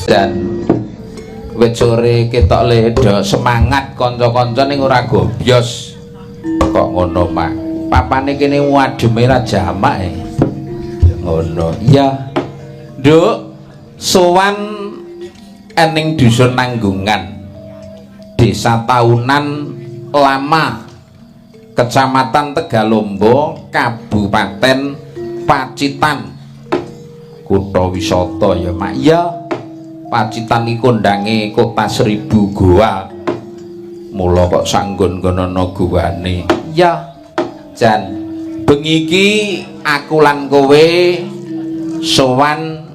Dan wit sore ketok ledo semangat kanca-kanca ning ora gobyos. Kok ngono, Mak? Papane kene wademe ra jamak e. Ngono. Iya. Nduk, sowan ening dusun Nanggungan. Desa Tahunan Lama, Kecamatan Tegalombo, Kabupaten Pacitan. Kutha wisata ya, Mak. Iya. Pacitan iki kondange kota 1000 goa. Mula kok sanggon-nggon ana goane. Iya. Jan, bengi iki aku lan kowe sowan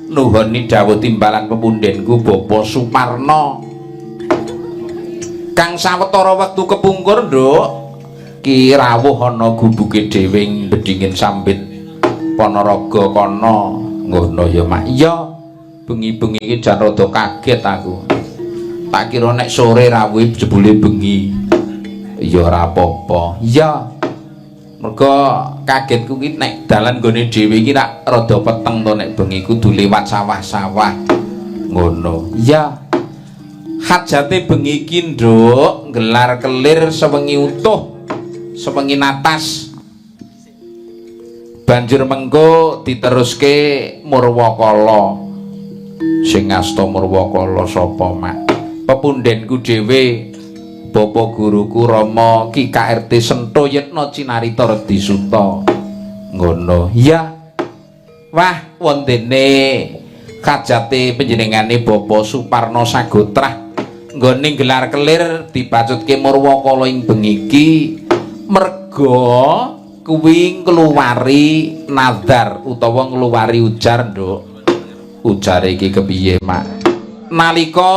nuhoni dawuh timbalan pepundenku Bapak Suparno. Kang sawetara wektu kepungkur, Nduk, ki rawuh ana gubuke dhewe ing Bedingin Sambit Ponorogo kono. Ngono ya, Mak. Iya. Bengi-bengi iki jan rada kaget aku. Tak kira nek sore rawuhe jebule bengi. Ya ora apa-apa. Iya. Mergo kagetku ki nek dalan nggone dhewe iki rak rada peteng to nek bengi kudu liwat sawah-sawah. Ngono. Iya. Hajate bengi iki, Nduk, nggelar kelir sewengi utuh, sewengi natas. Banjur mengko diteruske Murwakala. Sing ngasta Murwakala sapa, Mak? Pepundenku dhewe, Bapak guruku Rama Ki KRT Sento Yetna Cinarita Redisuta. Ngono. Iya. Wah, wontene hajate panjenengane Bapak Suparno Sagotrah nggone gelar kelir dibacutke Murwakala ing bengi iki merga kuwi ngluwari nazar utawa ngluwari ujar, Nduk. Ujare iki kepiye, Mak? Nalika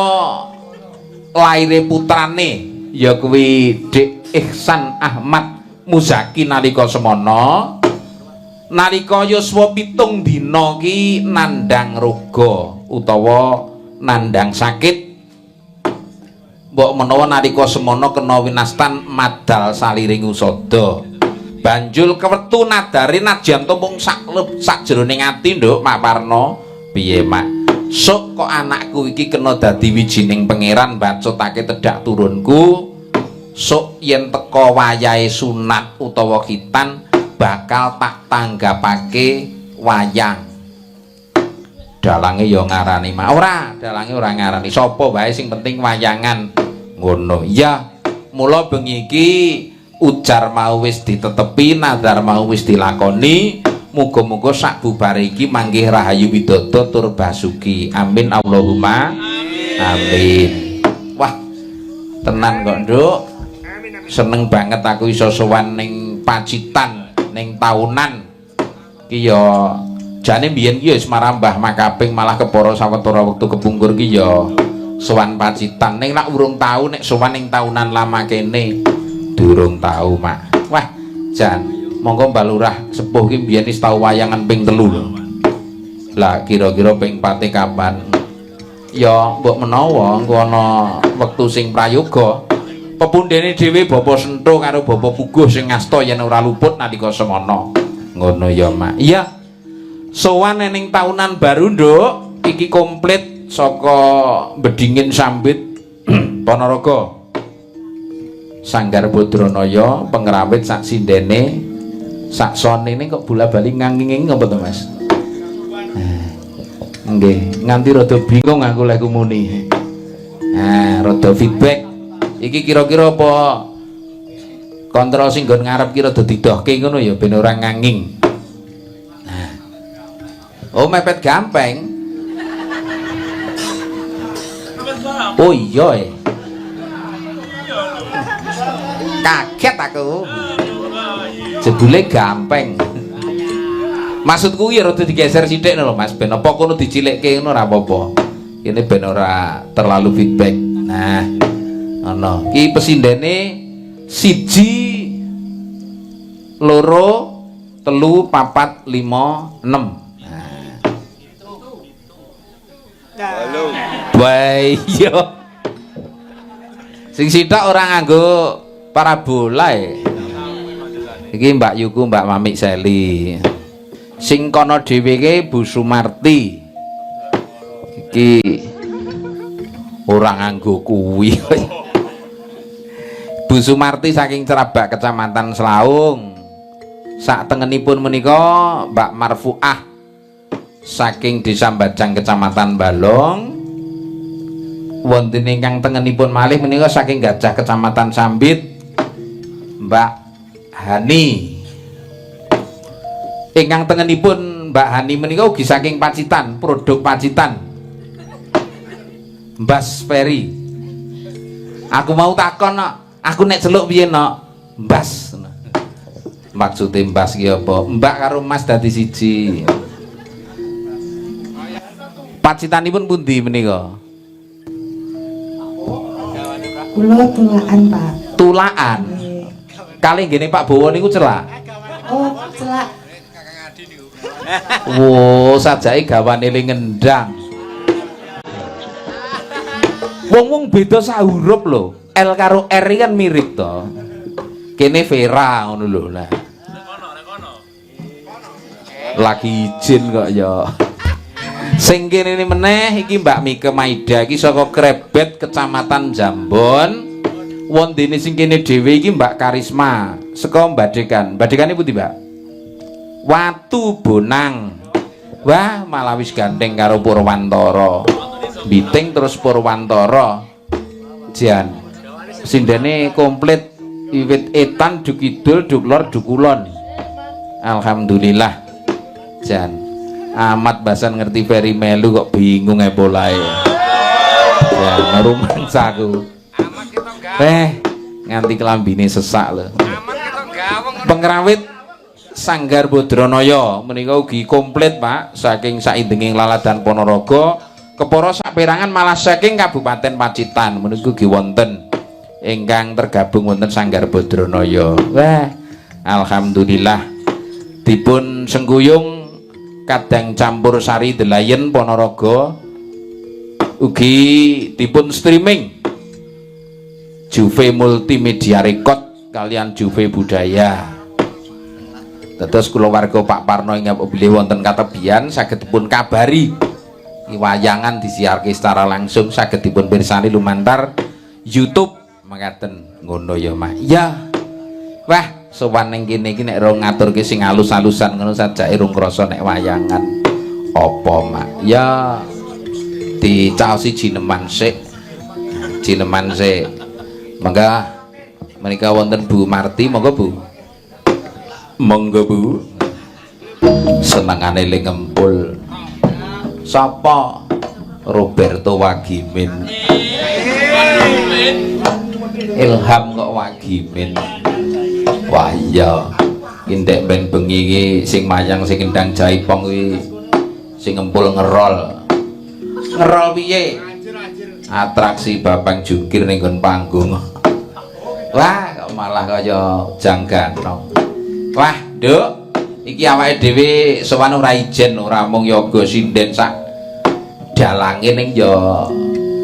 laire putrane ya kuwi Dik Ihsan Ahmad Muzaki nalika semono, nalika yuswa 7 dina ki nandhang roga utawa nandhang sakit. Mbok menawa nalika semono kena winastan madal saliring usada. Banjur kewetu nadare najan to mung sak jroning ati, Nduk, Mak Parno. Piye, Mak? Sok kok anakku iki kena dadi wijining pangeran bacutake tedhak turunku. Sok yen teka wayahe sunat utawa khitan bakal tak tanggapake wayang. Dalange ya ngarani, Mak. Ora, dalange ora ngarani. Sapa wae sing penting wayangan. Ngono. Iya. Mula bengi iki ujar mau wis ditetepi, nazar mau wis dilakoni. Muga-muga sak bubare iki manggih rahayu widodo tur basuki. Amin Allahumma amin. Wah, tenan kok, Nduk. Seneng banget aku iso sowan ning Pacitan, ning Tahunan. Ki ya jane mbiyen ki ya wis marambah makaping malah kepara sawetara wektu kepungkur ki ya sowan Pacitan. Ning lak urung tau nek sowan ning Tahunan lama kene. Durung tau, Mak. Wah, jan monggo Mbah Lurah sepuh ki mbiyen wis tau wayangan ping 3 lho. Lah kira-kira ping 4 kapan? Ya mbok menawa engko ana wektu sing prayoga. Pepundhene dhewe Bapak Sento karo Bapak Puguh sing ngasta yen ora luput nalika semono. Ngono ya, Mak. Iya. Sowan ning tahunan baru, Nduk. Iki komplit saka Bedingin Sambit Ponorogo. Sanggar Badranaya pengrawit sak sindene sak sone kok bola-bali nganging apa to, Mas? Nggih, nganti rada bingung aku lek muni. Nah, rada feedback. Iki kira-kira apa kontrol sing nggon ngarep ki rada didohke ngono ya ben ora nganging. Nah. Oh, mepet gampeng. Oh iya e. Kaget aku. Jebule gampeng. Maksudku ya rada digeser sithik lho Mas, ben apa kono dicilikke ngono ora apa-apa. Ini ben ora terlalu feedback. Nah, ngono. Ki pesindene 1 2 3 4 5 6. Nah. Wah iya. Sing sitok ora nganggo parabola e. Iki Mbak Yuku, Mbak Mamik Seli. Sing kono dhewe iki Bu Sumarti. Iki ora nganggo kuwi. Bu Sumarti saking Cerabak, Kecamatan Selaung. Sak tengenipun menika Mbak Marfuah saking Desa Bajang, Kecamatan Balong. Wonten ingkang tengenipun malih menika saking Gajah, Kecamatan Sambit, Mbak Hani. Ingkang tengenipun Mbak Hani menika ugi saking Pacitan, produk Pacitan. Mbas Ferry. Aku mau takon nok, aku nek celuk piye nok? Mbas. Maksude Mbas ki apa? Mbak karo Mas dadi siji. Pacitanipun pundi menika? Kula Tulaan, Pak. Tulaan. Nggih. Kalih nggene Pak Bowo niku celak. Oh, celak. Wo, sajake gawane le ngendang. Wong-wong beda sahuruf lho. L karo R iki kan mirip to. Kene Vera ngono lho lah. Lagi izin kok ya. Sing kene meneh iki Mbak Mike Maida iki saka Krebet, Kecamatan Jambon. Wondene sing kene dhewe iki Mbak Karisma saka Badekan. Badekane pundi, Mbak? Watu Bonang. Wah, malah wis gandeng karo Purwantara. Biting terus Purwantara. Jan. Sindene komplit wiwit etan dukidul duklor dukulon. Alhamdulillah. Jan. Amat basan ngerti Ferry melu kok bingung e polahe. Jan rumangsaku. Nganti kelambine sesak lho. Pengrawit Sanggar Bodronoyo menika ugi komplit, Pak, saking saindenging Laladan Ponorogo, kepara saperangan malah saking Kabupaten Pacitan menika ugi wonten ingkang tergabung wonten Sanggar Bodronoyo. Wah, alhamdulillah dipun sengkuyung kadang campur sari Delayen Ponorogo, ugi dipun streaming Juve Multimedia Record kalian Juve Budaya. Dados kulawarga Pak Parno ing bilih wonten katebian saged dipun kabari wayangan disiarke secara langsung, saged dipun pirsani lumantar YouTube mekaten ngono ya, Mak. Ya. Wah, sowan ning kene iki nek ora ngaturke sing alus-alusan ngono sajake rung krasa nek wayangan. Apa, Mak? Ya dicaosi jineman sik. Jineman sik. Mangga menika wonten Bu Marti, monggo Bu. Monggo Bu. Senengane le ngempul. Sapa? Roberto Wagimin. Ilham kok Wagimin. Wah iya. Indek ben bengi iki sing mayang sing kendang jaipong kuwi sing ngempul ngerol. Ngerol piye? Atraksi babang jungkir ning nggon panggung. Wah, kok malah kaya jangganong. Wah, Nduk, iki awake dhewe sowan ora ijen, ora mung yoga sinden sak dalange, ning ya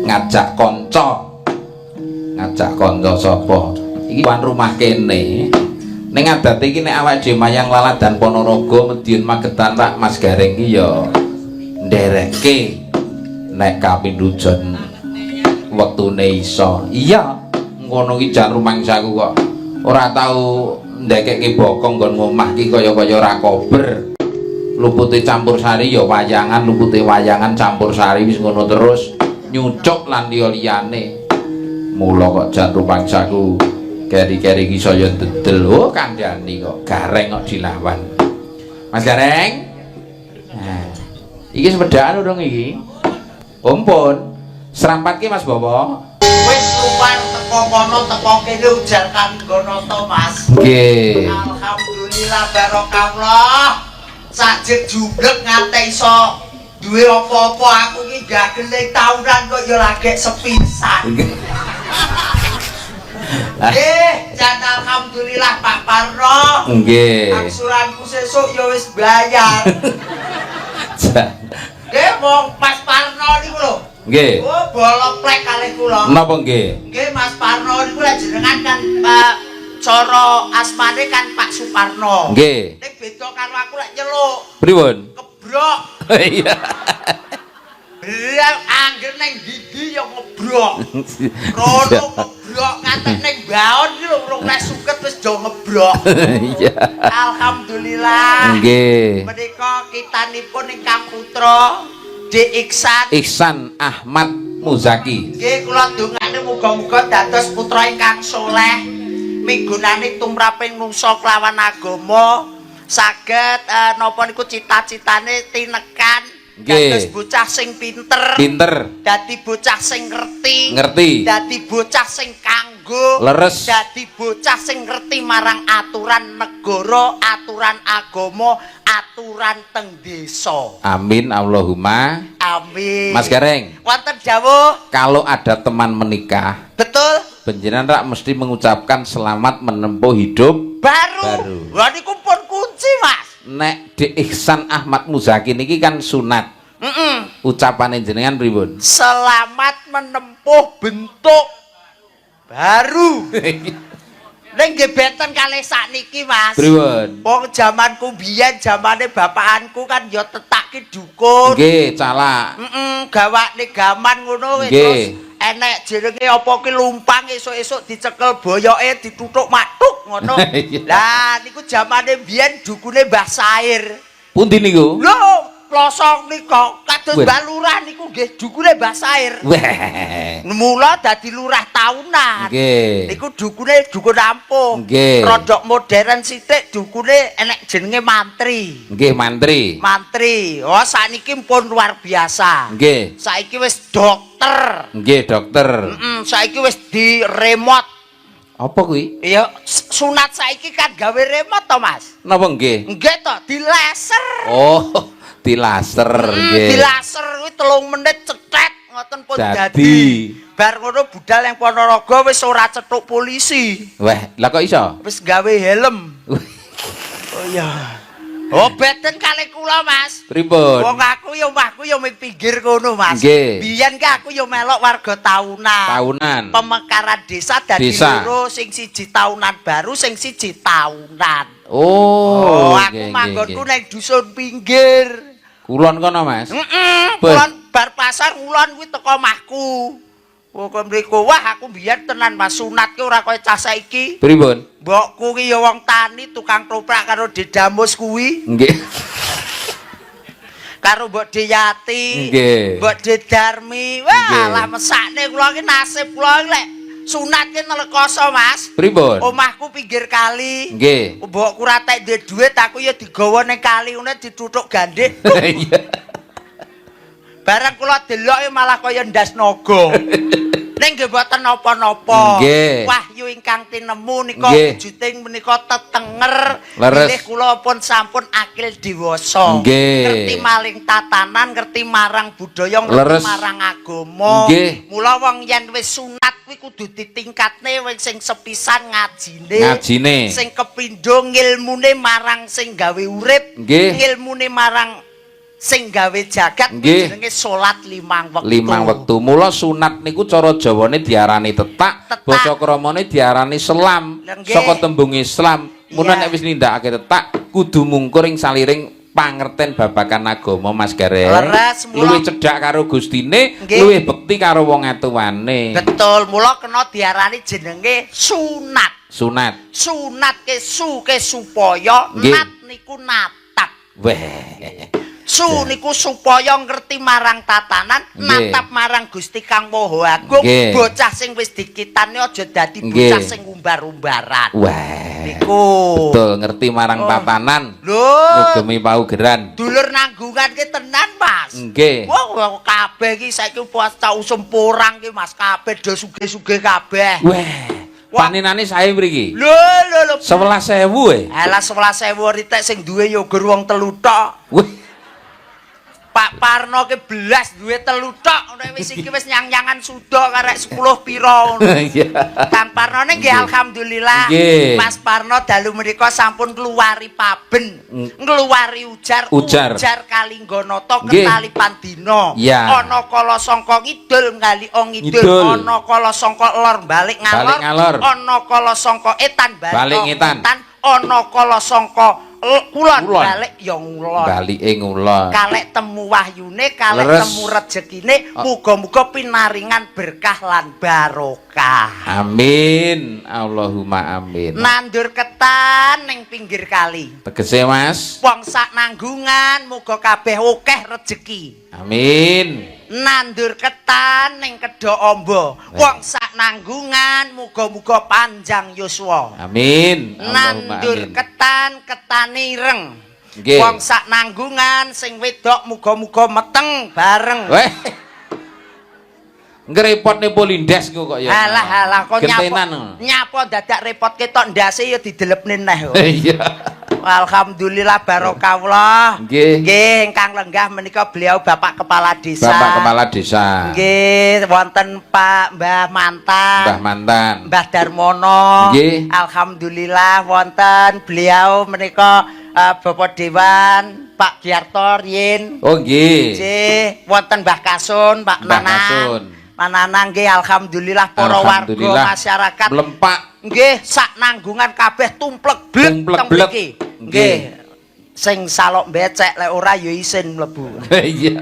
ngajak kanca. Ngajak kanca sapa? Iki wan rumah kene. Ning adate iki nek awake dhewe mayang Laladan Ponorogo, Madiun, Magetan rak Mas Gareng iki ya nderekke nek kapindhujon wektune iso. Iya, ngono ki jan rumangsaku kok ora tau ndekekke bokong nggon ngomah ki kaya-kaya ora kober. Lupute campur sari ya wayangan, lupute wayangan campur sari, wis ngono terus nyucuk lan liya-liyane. Mula kok jan rumangsaku keri-keri ki saya dedel. Oh, kandhani kok Gareng kok dilawan. Mas Gareng. Nah, iki sepedaan urung iki? Ompun. Serampat ki Mas Bowo. Wis luar teko kono teko kene ujar kanggonoto, Mas. Nggih. Alhamdulillah barokallah. Sajek jublek ngate iso duwe apa-apa, aku ki gagele taunan kok ya lagek sepisan. Jan alhamdulillah, Pak Parno. Nggih. Angsuranku sesuk ya wis bayar. Jan. Nggih, wong Mas Parno niku lho. Nggih. Oh, boloplek kalih kula. Napa nggih? Nggih, Mas Parno niku lek jenengan kan Pak cara asmane kan Pak Suparno. Nggih. Ning beda karo aku lek nyeluk Pripun? Kebrok. Iya. Lah angger ning ndi ya ngebrok. Rono ngebrok ngantek ning baon iki lho urung wis suket wis do ngebrok. Iya. Alhamdulillah. Nggih. Menika kitanipun ingkang putra Dik Iksan. Ihsan Ahmad Muzaki. Nggih, kula dongane muga-muga dados putra ingkang soleh, migunani tumraping nusa kelawan agama, saged napa niku cita-citane tinekan, dados bocah sing pinter, Pinter, dadi bocah sing ngerti, ngerti, dadi bocah sing kanggo, dadi bocah sing ngerti marang aturan negara, aturan agama, aturan teng desa. Amin Allahumma. Amin. Mas Gareng, Wonten dawuh, kalau ada teman menikah, betul, panjenengan rak mesti mengucapkan selamat menempuh hidup baru. Baru. Wah, niku pun kunci, Mas. Nek Dik Ihsan Ahmad Muzaki niki kan sunat. Ucapane jenengan pripun? Selamat menempuh bentuk baru. Ning nggih benten kalih sakniki, Mas. Pripun? Wong jamanku biyen, jamane bapakanku kan ya tetake dukun. Nggih, calak. Heeh, gawakne gaman ngono terus enek jenenge apa ki lumpang, esuk-esuk dicekel boyoke, dituthuk matuk ngono. Lah niku jamane biyen dukune Mbah Sair. Pundi niku? Lho, plosok nika kados Mbah Lurah niku nggih dukune Mbah Sair. Wah. Mula dadi lurah tahunan. Niku dukune dukun ampuh. Rodok modern sithik dukune enek jenenge mantri. Nggih, mantri. Mantri. Oh, sakniki pun luar biasa. Saiki wis dokter. Nggih, dokter. Saiki wis di remote. Apa kuwi? Iya, sunat saiki kan gawe remote to, Mas? Napa nggih? Nggih to, di laser. Oh, di laser nggih. Di laser kuwi 3 menit cetet ngoten pun Dadi. dadi. Bar ngono budal yang Ponorogo wis ora cethuk polisi. Wah, lah kok iso? Wis gawe helm. Oh iya. Oh, beten kalih kula, Mas. Pripun? Wong aku ya omahku ya ming pinggir kono, Mas. Biyen ki aku ya melok warga tahunan. Tahunan. Pemekaran desa dadi loro, sing siji tahunan baru, sing siji tahunan. Oh, Oh, aku manggonku nang dusun pinggir. Kulon kono, Mas. Heeh, kulon bar pasar ngulon kuwi teko omahku. Oh, kok mriku. Wah, aku biyen tenan, Mas, sunat ki ora kaya cah saiki. Pripun? Mbokku ki ya wong tani, tukang toprak karo Dedamus kuwi, karo Mbok Deyati, Mbok Dedarmi. Wah, lah mesakne kula ki nasib kula ki lek sunat ki nelekoso, Mas. Pripun? Omahku pinggir kali. Mbokku ora tek duwe dhuwit, aku ya digawa ning kali ngene dituthuk gandhik. Bareng kula delok ya malah kaya ndas naga. Ning nggih mboten napa-napa. Wahyu ingkang tinemu nika wujuding menika tetenger bilih kula pun sampun akil dewasa. Ngerti maling tatanan, ngerti marang budaya, ngerti marang agama. Mula wong yen wis sunat kuwi kudu ditingkatne wis sing sepisan ngajine. Ngajine. Sing kepindho ngilmune marang sing gawe urip, ngilmune marang sing gawe jagat jenenge salat limang wektu. Limang wektu. Mula sunat niku cara Jawane diarani tetak, Tetak. basa kramane diarani selam. Saka tembung Islam. Mula nek wis nindakake tetak kudu mungkur ing saliring pangerten babagan agama, Mas Gareng. Leres, Luwih cedhak karo Gustine, luwih bekti karo wong atuwane. Betul, mula kena diarani jenenge sunat. Sunat. Sunat ke su ke supaya, nat niku natap. Weh. Su niku supaya ngerti marang tatanan, natap marang Gusti Kang Maha Agung. Bocah sing wis dikitane aja dadi bocah sing umbar-umbaran. Weh. Niku. Betul, ngerti marang tatanan. Lho, Ngugemi paugeran. Dulur nanggungan ki tenan, Mas. Nggih. Wah, kabeh iki saiki puasa usum porang ki, Mas, kabeh do sugih-sugih kabeh. Weh. Wah. Panenane sae mriki. Lho, lho, lho. 11.000 e. Alah, 11.000 ritek sing duwe ya gur wong telu tok. Wih. Pak Pak Parno ke belas duwe telu tok ngono wis iki wis nyang-nyangan suda karek 10 pira ngono. Iya. Kang Parno ning nggih alhamdulillah. Mas Parno dalu menika sampun ngluwari paben, ngluwari ujar, Ujar. Kalingganata Nggih. ketalipan dina. Ana kala sangka ngidul nggali ngidul, ana kala sangka lor balik ngalor, ana kala sangka etan balik ngetan. Ana kala sangka kulon balik ya ngulon. Balike ngulon. Kalek temu wahyune, kalek temu rejekine, muga-muga pinaringan berkah lan barokah. Amin. Allahumma amin. Nandur ketan ning pinggir kali. Tegese Mas. Wong sak nanggungan muga kabeh akeh rejeki. Amin. Nandur ketan ning Kedho Amba. Wong sak nanggungan muga-muga panjang yuswa. Amin. Nandur ketan ketane ireng. Nggih. Wong sak nanggungan sing wedok muga-muga meteng bareng. Weh. Ngrepotne Polindes kok ya. Alah alah kok Gentenan. Nyapa dadak repot ketok ndase ya didelepne neh kok. Iya. Alhamdulillah barokah. Nggih. Nggih, ingkang lenggah menika beliau Bapak Kepala Desa. Bapak Kepala Desa. Nggih, wonten Pak Mbah Mantan. Mbah Mantan. Mbah Darmono. Nggih. Alhamdulillah wonten beliau menika Bapak Dewan, Pak Giarto Yin. Oh nggih. Nggih, wonten Mbah Kasun, Pak Mbah Nanang. Kasun. Pak Nanang nggih alhamdulillah para warga masyarakat mlempak. Nggih, sak nanggungan kabeh tumplek blek teng mriki. Nggih. Sing salok becek lek ora ya isin mlebu. Iya.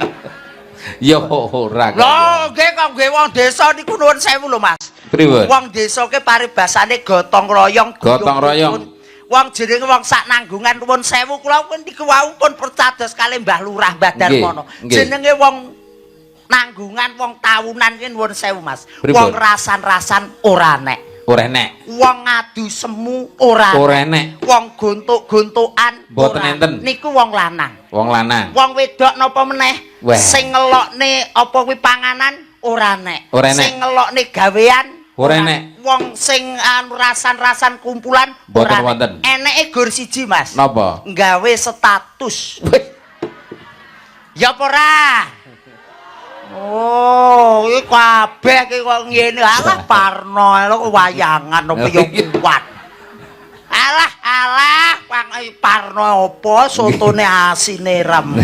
Ya ora. Lho, nggih kok nggih wong desa niku nuwun sewu lho, Mas. Pripun? Wong desa ke paribasane gotong royong, Gotong royong. Wong jenenge wong sak nanggungan nuwun sewu kula pun niku wau pun percados kalih Mbah Lurah Mbah Darmono. Jenenge wong nanggungan wong tawunan ki nuwun sewu, Mas. Pripun? Wong rasan-rasan ora nek. Ora enek. Wong ngadu semu ora Ora enek. Wong gontuk-gontukan mboten enten. Niku wong lanang. Wong lanang. Wong wedok napa meneh? Sing ngelokne apa kuwi panganan ora enek. Ora enek. Sing ngelokne gawean ora enek. Wong sing anu rasan-rasan kumpulan mboten wonten. Eneke gur siji, Mas. Napa? Nggawe status. Ya apa ora? Oh, iki kabeh iki kok ngene. Alah Parno, lho wayangan apa ya kuat. Alah, alah, Kang Parno apa sotone asine rem.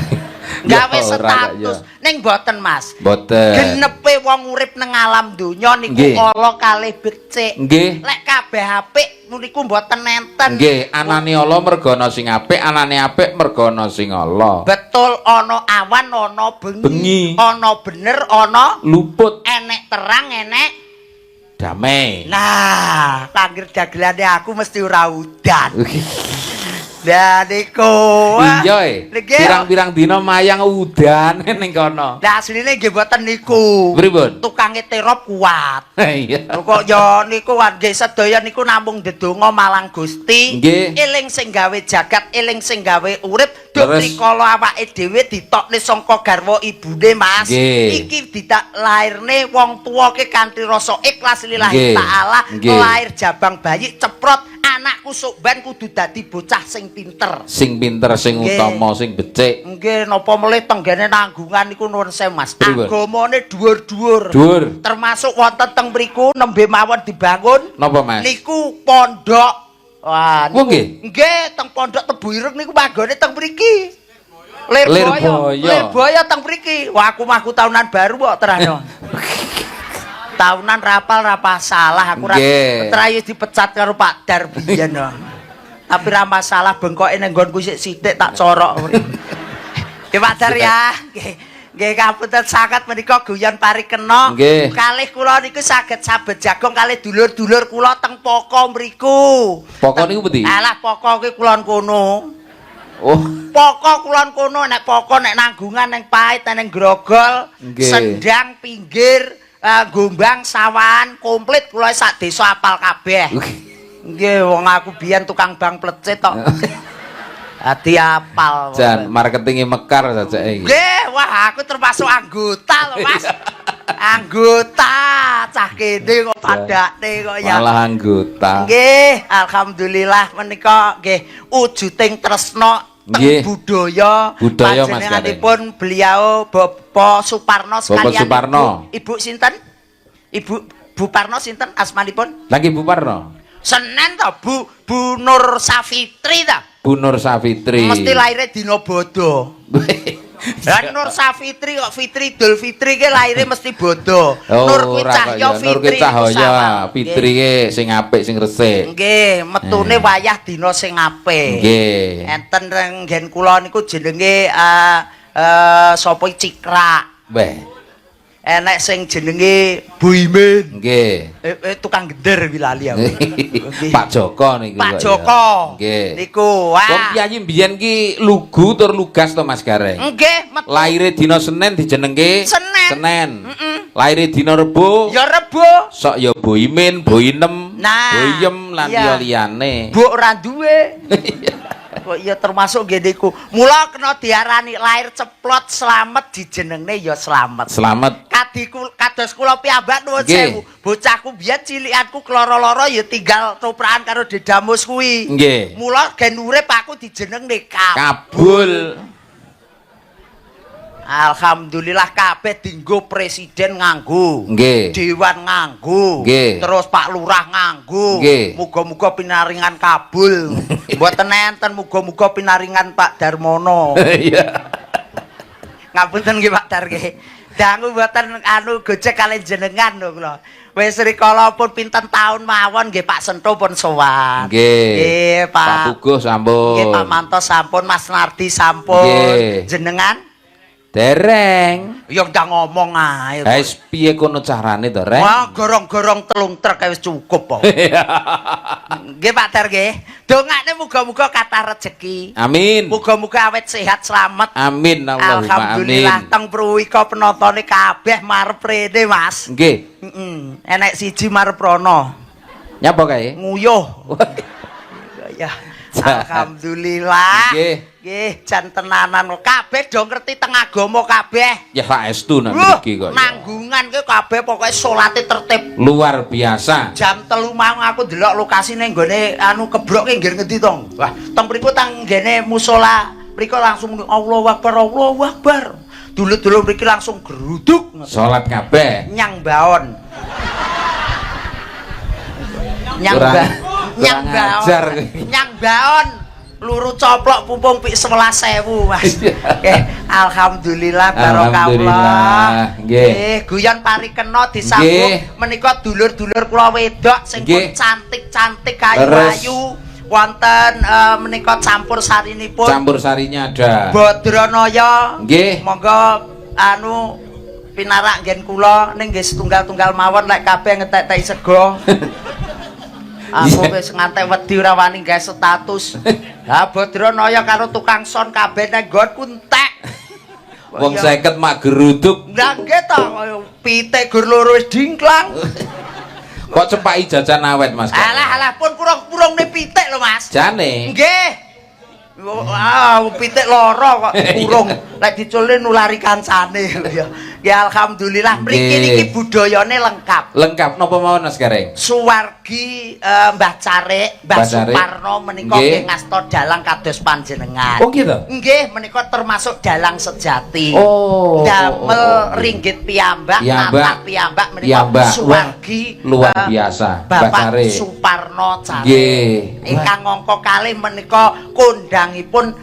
Gawe status ning mboten, Mas. Mboten. Genepe wong urip nang alam donya niku ala kalih becik. Nggih. Lek kabeh apik niku mboten enten. Nggih, anane ala merga ana sing apik, anane apik merga ana sing ala. Betul, ana awan, ana bengi, ana bener, ana luput, enek terang, enek damai. Nah, langger dagelane aku mesti ora udan. Lah niku. Iya, pirang-pirang dina mayang udan ning kono. Lah asline nggih mboten niku. Pripun? Tukange terop kuat. Iya. Kok ya niku nggih sedaya niku namung ndedonga marang Gusti. Eling sing gawe jagat, eling sing gawe urip, duk rikala awake dhewe ditokne saka garwa ibune, Mas. Iki ditak lairne wong tuwa ke kanthi rasa ikhlas lillahi taala, lair jabang bayi ceprot anakku sok ben kudu dadi bocah sing pinter. Sing pinter, sing utama, sing becik. Nggih, napa melih tenggene nanggungan niku nuwun sewu, Mas. Agamane dhuwur-dhuwur. Dhuwur. Termasuk wonten teng mriku nembe mawon dibangun. Napa, Mas? Niku pondok. Wah, niku. Nggih. Nggih, teng pondok Tebu Ireng niku manggone teng mriki. Lirboyo. Lirboyo teng mriki. Wah, aku mah aku tahunan baru kok terano. Tahunan rapal rapa salah aku ra terayu dipecat karo Pak Dar biyen. Tapi ra masalah bengkoke ning nggonku sik sithik tak corok. Nggih Pak Dar ya. Nggih. Nggih kapunten sanget menika guyon parikena. Kalih kula niku saged sabet jagong kalih dulur-dulur kula teng Poko mriku. Poko niku pundi? Alah Poko kuwi kulon kono. Oh, Poko kulon kono nek Poko nek nanggungan ning Pait ning Grogol, Sendang pinggir Gombang sawahan komplit kula sak desa apal kabeh. Nggih wong aku biyen tukang bang plecit tok. Ati apal. Jan marketinge mekar sajake iki. Nggih, wah aku termasuk anggota lho, Mas. Anggota cah kene kok padakne kok ya. Malah anggota. Nggih, alhamdulillah menika nggih wujuding tresna Teng budaya. Budaya, Mas. Panjenenganipun beliau Bapak Suparno sekalian. Suparno. Ibu, Ibu sinten? Ibu Bu Parno sinten asmanipun? Lagi Bu Parno. Senen to, Bu Bu Nur Safitri ta? Bu Nur Safitri. Mesti lahirnya dina bodo. Lah Nur Safitri kok Fitri Idul Fitri ki lahirnya mesti bodo. Oh, Nur kuwi ora cahya, kaya Nur Fitri kuwi cahaya, sawal. Fitri ki sing apik, sing resik. Nggih, metune wayah dina sing apik. Nggih. Enten nang nggen kula niku jenenge sapa iki, Cikrak. Weh, Enek sing jenenge Bu Imin. Nggih. Tukang gender kuwi lali aku. Nggih. Pak Joko niku Pak kok ya. Joko. Nggih. Niku, wah. Wong piyayi mbiyen ki lugu tur lugas to, Mas Gareng. Nggih, metu. Lahire dina Senin dijenengke Senen. Senen. Mm-mm. Lahire dina Rebo Ya Rebo. sok ya Boimin, Boinem, Nah, Boyem lan iya. liya-liyane. Bu ora duwe. Kok iya termasuk nggih niku. Mula kena diarani lahir ceplot slamet, dijenengne ya slamet. Selamat. Kadiku kados kula piyambak, nuwun sewu. Bocahku biyen cilikanku keloro-loro ya tinggal toprakan karo Dedamus kuwi. Mula gen urip aku dijenengne Kabul. Kabul. Alhamdulillah kabeh dinggo, presiden nganggo. Dewan nganggo. Terus Pak Lurah nganggo. Muga-muga pinaringan kabul. Mboten enten muga-muga pinaringan Pak Darmono. Iya. Ngapunten nggih, Pak Dar, nggih. Dangu mboten anu gojek kalih jenengan lho kula. Wis rikala pun pinten taun mawon nggih Pak Sento pun sowan. Nggih. Nggih, Pak. Pak Puguh sampun. Nggih, Pak Manto sampun, Mas Nardi sampun. Nggih. Jenengan Dereng. ya ndang ngomong ae. Ha wis piye kono carane to, Reng? Wah, gorong-gorong telung truk wis cukup kok. Nggih, Pak Dar, nggih. Dongakne muga-muga kathah rejeki. Amin. Muga-muga awet sehat slamet. Amin Allahumma Alhamdulillah amin. teng Pruwika penontone kabeh marep rene, Mas. Nggih. Heeh. Enek siji marep rono. Nyapa kae? Nguyuh. Ya. Alhamdulillah. Nggih. Nggih, jan tenanan kabeh do ngerti teng agama kabeh. Ya saestu nek Wuh, mriki kok ya. Nanggungan ki kabeh pokoke salate tertib. Luar biasa. Jam 3 mau aku delok lokasine nggone anu kebrok ki ngger ngendi to? Wah, teng mriku teng nggene musala mriku langsung muni Allahu Akbar, Allahu Akbar. Dulur-dulur mriki langsung geruduk Salat kabeh. Nyang baon. Nyang ba nyang kurang baon. ajar. Nyang baon. Luru coplok pumpung pik 11.000, Mas. Alhamdulillah barokah. Alhamdulillah, nggih. Nggih, guyon parikena disambung menika dulur-dulur kula wedok sing pun cantik-cantik ayu-ayu wonten menika campur sarinipun. Campur sarinya ada. Badranaya. Nggih. Monggo anu pinarak nggen kula ning nggih setunggal-tunggal mawon, lek kabeh ngetek-teki sego. Aku wis ngantek wedi ora wani gawe status. Ha Badranaya karo tukang son kabeh nang nggonku entek. Wong 50 mak geruduk. Lah nggih ta, kaya pitik gur loro wis dingklang. Kok cepaki jajan awet, Mas? Alah alah, pun kurung-kurungne pitik lho, Mas. Jane. Nggih. Wah, pitik loro kok urung. Lek diculne nulari kancane ya. Ya alhamdulillah mriki niki budayane lengkap. Lengkap napa mawon, Mas Gareng? Suwargi Mbah Carik, Mbah Mbah Carik. Suparno menika nggih ngasta dalang kados panjenengan. Oh gitu. Nggih, menika termasuk dalang sejati. Oh. Damel oh. ringgit piyambak, Piyambak. natak piyambak menika Piyambak. suwargi Luar biasa, Mbah Bapak Carik. Suparno Carik. Nggih. Ingkang angka kalih menika kondangipun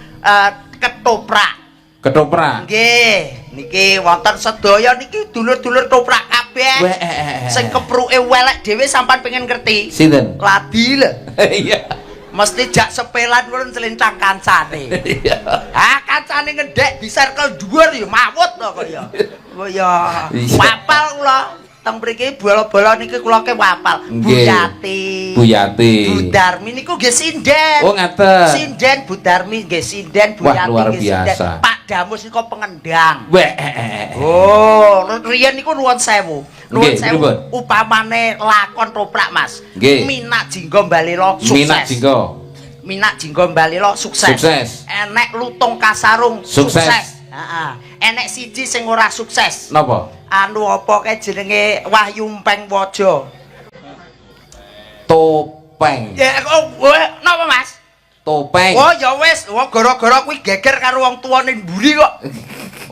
ketoprak. Ketoprak. Nggih, niki wonten sedaya niki dulur-dulur toprak kabeh. Weh, eh. Sing kepruke welek dhewe sampean pengen ngerti. Sinten? Ladi lho. Iya. Mesti jak sepelan pun celintang kancane. Iya. Ah, kancane ngendhek di circle dhuwur ya mawut to kok ya. Oh ya. Iya. Wapal kula. Teng mriki bola-bola niki kula ke wapal. Bu Yati. Bu Yati. Bu Darmi niku nggih sinden. Oh ngaten. Sinden Bu Darmi nggih sinden, Bu Wah, Yati luar nggih sinden. biasa. Pak Damus niku pengendang. Weh. Oh, riyen niku nuwun sewu. Nuwun sewu. Upamane lakon toprak, Mas. Nggih. Minak Jinggo Mbalelo sukses. Minak Jinggo. Minak Jinggo Mbalelo sukses. Sukses. Enek Lutung Kasarung Sukses. sukses. Heeh. Enek siji sing ora sukses. Napa? Anu apa kae jenenge Wahyu Empeng Waja. Topeng. Ya oh, napa, Mas? Topeng. Oh ya wis, wah gara-gara kuwi geger karo wong tuwa ning mburi kok.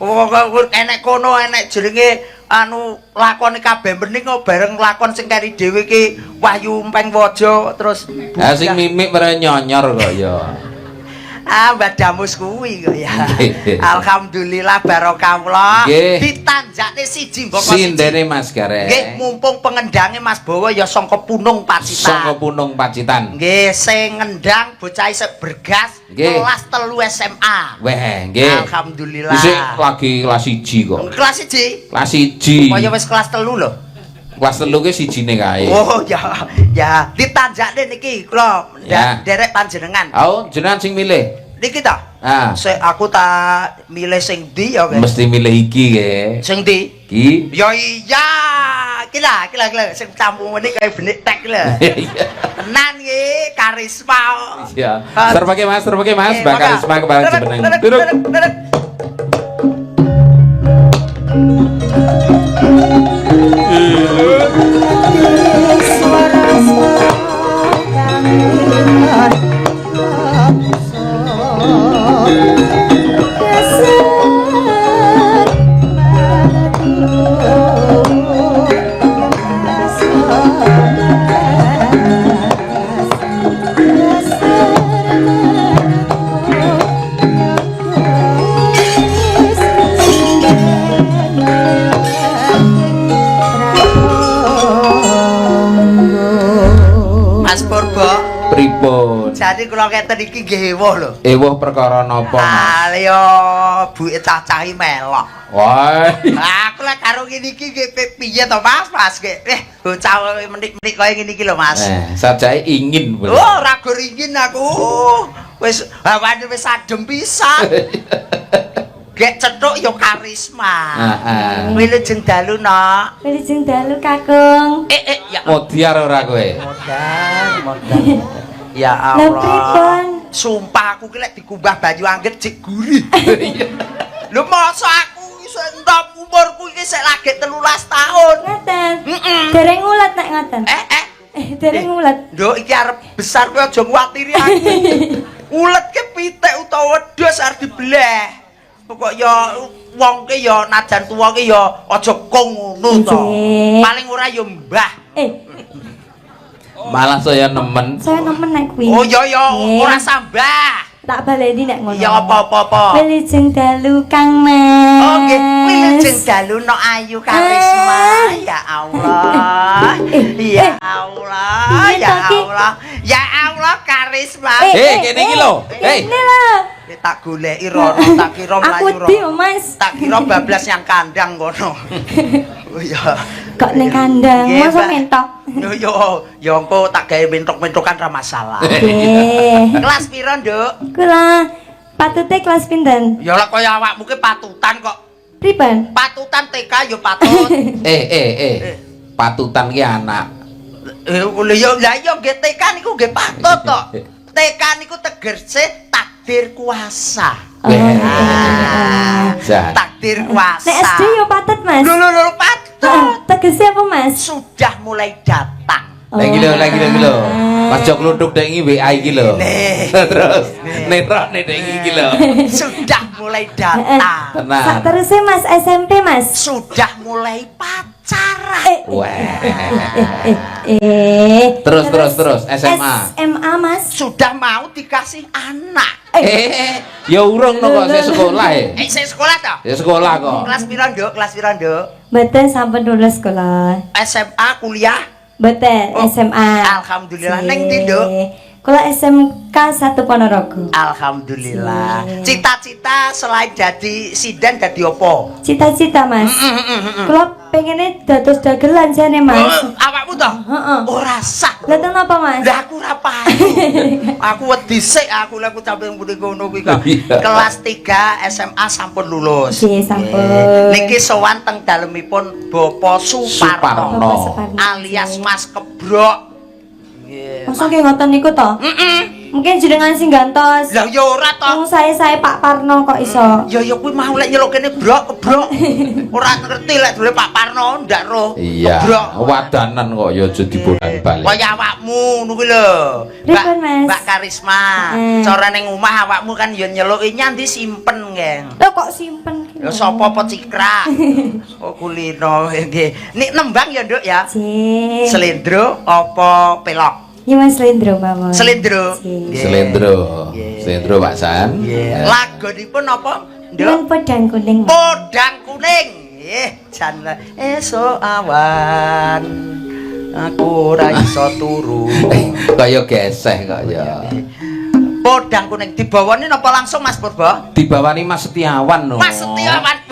Oh enek kono enek jenenge anu lakone kabeh mening kok bareng lakon sing keri dhewe iki Wahyu Empeng Waja terus. Ha sing mimik mere nyonyor kok ya. Ah Mbah Damus kuwi kok ya. Alhamdulillah barokah. Ditanjakne siji mboko siji. Sindene Mas Gareng. Nggih, mumpung pengendange Mas Bowo ya sangka Punung Pacitan. Sangka Punung Pacitan. Nggih, sing ngendang bocah isih bergas kelas 3 SMA. Weh, nggih. Alhamdulillah. Isih lagi kelas 1 kok. Kelas 1? Kelas 1. Kaya wis kelas 3 lho. Kelas 3 ki sijine kae. Oh ya, ya ditanjakne niki kula nderek panjenengan. Oh, jenengan sing milih. Niki ta? Ah. Sik aku tak milih sing ndi ya, Ki? Mesti milih iki ke. Sing ndi? Iki. Ya iya, iki lah, iki lah, sing campur meneh kaya benik tek lho. Tenan iki karisma. Iya. Serpake Mas, serpake Mas, Mbak Karisma kepala jenengan. Turuk. Mas Purbo, Pripun? Jadi kula ngeten iki nggih ewuh lho. Ewuh perkara napa, Mas? Ah, yo buke cah-cahi melok. Wah. Aku lek karo ngene iki nggih piye to, Mas? Mas nggih. Bocah menik-menik kaya ngene iki lho, Mas. Sajake ingin. Oh, ora gur ingin aku. Wis hawane wis adem pisan. Gek cethuk yo karisma. Heeh. Wilujeng dalu, Nok. Wilujeng dalu, Kakung. Ya. Modiar ora kowe? Modar, modar. Ya Allah. Sumpah aku ki lek dikumbah banyu anget jek gurih. Lho masa aku iso entom umurku iki sik lagi 13 tahun. Ngoten. Dereng ngulet nek ngoten. Dereng ngulet. Nduk iki arep besar kowe aja nguwatiri aku. Ulet ki pitik utawa wedhus arep dibleh. Pokok ya wong ki ya najan tuwa ki ya aja kong ngono to. Paling ora ya mbah. Malah saya nemen. Saya nemen nek kuwi. Oh iya ya ora sambah. Tak baleni nek ngono. Ya apa-apa. Wilujeng dalu Kang Mas. Oh nggih, wilujeng dalu Nok Ayu Karisma. Ya Allah. Ya Allah, ya Allah. Ya Allah Karisma. Kene iki lho. Kene lho. Tak goleki rono, tak kira mlayu rono. Aku wedi, Mas. Tak kira bablas yang kandang kono. Oh iya. Kok ning kandang, mosok mentok. Yo yo, ya engko tak gawe mentok-mentokan ra masalah. Nggih. Kelas pira, Nduk? Kula patute kelas pinten? Ya lah kaya awakmu ki patutan kok. Pripun? Patutan TK ya patut. Patutan ki anak. Lho ya lah ya nggih TK niku nggih patut to. TK niku tegese takdir kuasa. Takdir kuasa. Nek SD yo patut, Mas. Lho lho lho patut. Tegese apa, Mas? Sudah mulai datang. Lagi lho, lagi lho. Mas Jok Kluthuk dek iki WA iki lho. Terus nerone dek iki lho. Sudah mulai datang. Tenang. Sak teruse Mas SMP, Mas. Sudah mulai pacaran. Wah. Terus SMA. SMA, Mas. Sudah mau dikasih anak. Ya urung no kok saya sekolah e. Saya sekolah toh? Ya sekolah kok. Kelas piro, Nduk? Kelas piro, Nduk? Mboten sampun lulus sekolah. SMA kuliah? Mboten, SMA. Alhamdulillah. Ning ndi, Nduk? Kula SMK 1 Ponorogo. Alhamdulillah. Cita-cita selain jadi sinden jadi apa? Cita-cita, Mas. Kula pengene dados dagelan jane, Mas. Awakmu toh? Heeh. Ora sah. Lha ten apa, Mas? Lah aku ora payu. Aku wedi sik aku lek aku sampe muni ngono kuwi kok. Kelas 3 SMA sampun lulus. Nggih, sampun. Niki sowan teng dalemipun Bapak Suparno alias Mas Kebrok. Masa nggih ngoten niku to? Heeh. Mungkin jenengan sing gantos. Lah ya ora to. Wong sae-sae Pak Parno kok iso. Ya ya kuwi mau lek nyeluk kene brok kebrok. Ora ngerti lek dole Pak Parno ndak roh. Iya. Kebrok. Wadanan kok ya aja dibolan-balik. Kaya awakmu ngono kuwi lho. Mbak Pripun, Mas? Mbak Karisma. Cara ning omah awakmu kan ya nyeluki nyandi simpen keng. Lho kok simpen ki? Ya sapa apa cikrak. Oh kulino nggih. Nek nembang ya, Nduk ya. Selendro apa pelok? Ya Mas Selendro mawon. Selendro. Nggih. Selendro. Selendro Pak San. Nggih. Lagonipun apa, Nduk? Nang podang kuning. Podang kuning. Nggih, jan esuk awan aku ora iso turu. Kaya geseh kok ya. Podang kuning dibawani napa langsung Mas Purba? Dibawani Mas Setiawan no. Mas Setiawan.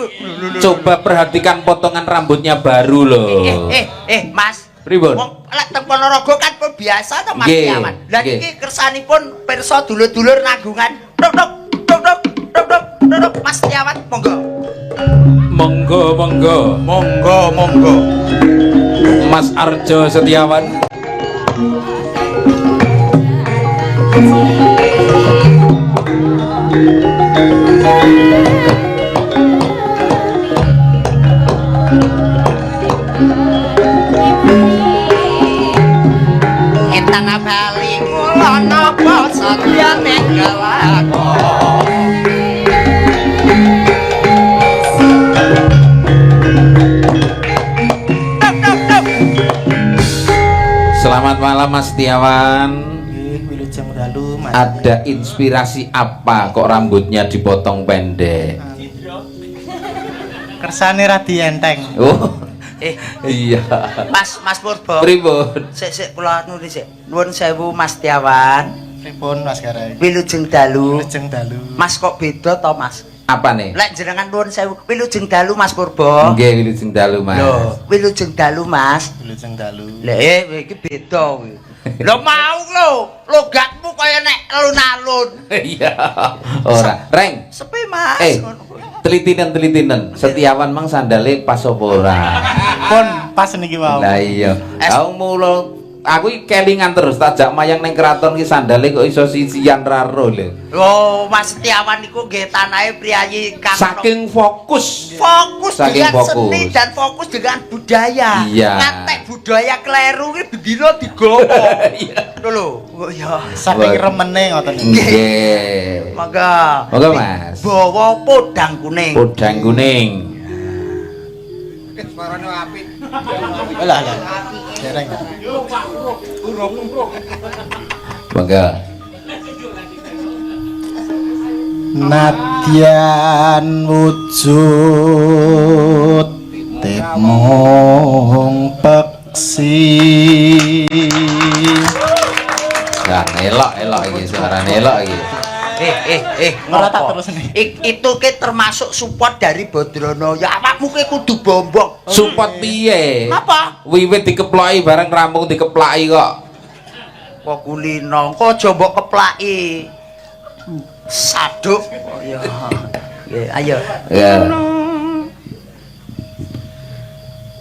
Coba perhatikan potongan rambutnya baru loh. Mas. Pripun? Wong lek teng Ponorogo kan pun biasa to Mas Setiawan. Lah niki kersanipun pirsa dulur-dulur nanggungan. Tuk tuk tuk tuk tuk tuk tuk Mas Setiawan monggo. Monggo monggo. Monggo monggo. Mas Arjo Setiawan. Etan bali kula napa sadyane kelakon. Selamat malam Mas Setiawan. Nggih, wilujeng dalu Mas. Ada inspirasi apa kok rambutnya dipotong pendek? Kersane radi enteng. Oh. Iya. Mas Mas Purba. Pripun? Sik sik kula nulis sik. Nuwun sewu Mas Setiawan. Pripun Mas Gareng? Wilujeng dalu. Wilujeng dalu. Mas kok beda to Mas? Apa nih? Lek jenengan nuwun sewu, wilujeng dalu Mas Purba. Nggih, wilujeng dalu Mas. Lho, wilujeng dalu Mas. Wilujeng dalu. Lha iki beda kuwi. Lho mau lho, logatmu kaya nek alun-alun. Iya. Ora. Reng. Sepi Mas. Telitinen-telitinen. Setiawan mang sandale pas apa ora? Pun pas niki wau. Lah iya. Aku mulo aku iki kelingan terus tajak mayang ning kraton ki sandale kok iso sisian raro lho. Oh, Mas Setiawan niku nggih tanahe priyayi kang Saking fokus. Fokus Saking dengan fokus. seni dan fokus dengan budaya. Iya. Ngantek budaya kleru ki bendina digowo. Iya. Lho lho, oh iya. Saking remene ngoten niku. Nggih. Monggo. Monggo, Mas. Bawa podang kuning. Podang kuning. Lah lah. Dereng. Monggo. Nadyan wujud mung peksi. Nah, elok-elok iki suarane elok iki. Ora tak Ngopo? terus nih. Itu ke termasuk support dari Bodrono. Ya awakmu ke kudu bombong. Support piye? Apa? Wiwit dikeploki bareng rampung dikeplaki kok. Kok kulino, kok aja mbok keplaki. Saduk. Oh iya. Nggih, ayo. Ya.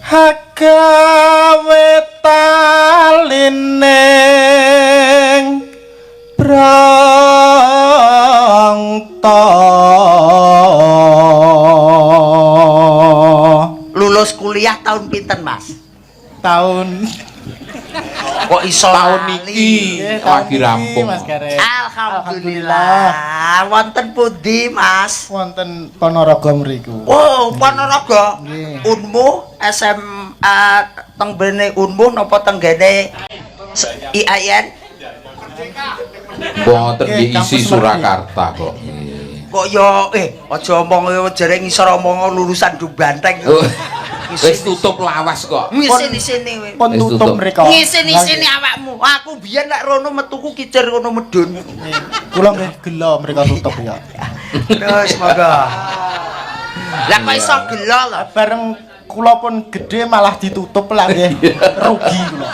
Hagawe talining brangta. Lulus kuliah tahun pinten, Mas? Tahun Kok iso Tahun lali? niki lagi rampung. Mas Gareng. Alhamdulillah. Wonten pundi, Mas? Wonten Ponorogo mriku. Oh, Ponorogo. Nggih. Unmuh SMA teng bene Unmuh napa teng gene IAIN? Mboten Nggih, diisi kampus Surakarta kok. Kok yo aja omong jere ngisor omong lulusan Dubanteng. Oh, wis tutup lawas kok. Ngisin-isini. Pun Wis tutup tutup. mriku. Ngisin-isini awakmu. Aku biyen nek rono metuku kicir kono medun. Kula nggih gelo mriku tutup ya. Terus monggo. Lah kok iso gelo lho? Bareng kula pun gede malah ditutup lah nggih. Rugi kula.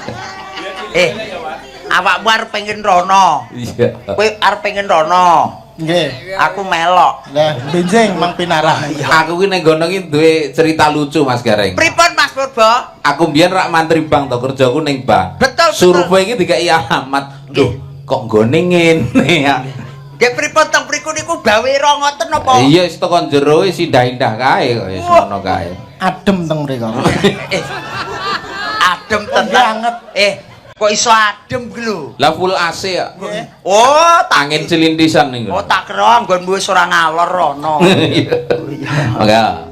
Awakmu arep pengen rono. Iya. Kowe arep pengen rono. Nggih. Aku melok. Lah benjing mang pinarah. Aku ki ning gono ki duwe cerita lucu Mas Gareng. Pripun Mas Purba? Aku mbiyen rak mantri bank to, kerjaku ning bank. Betul, betul. Survei iki dikai alamat. Duh, Kok nggone ngene ya. Nggih pripun teng mriku niku bawera ngoten napa? Iya wis tekan jero wis indah-indah kae kok wis ngono kae. Adem teng mriku. Adem tenan. Anget. Kok iso adem ki lho? Lah full AC ya. Oh, tak Angin celintisan niku. Oh, tak kira nggonmu wis ora ngalor rono. Iya. Monggo.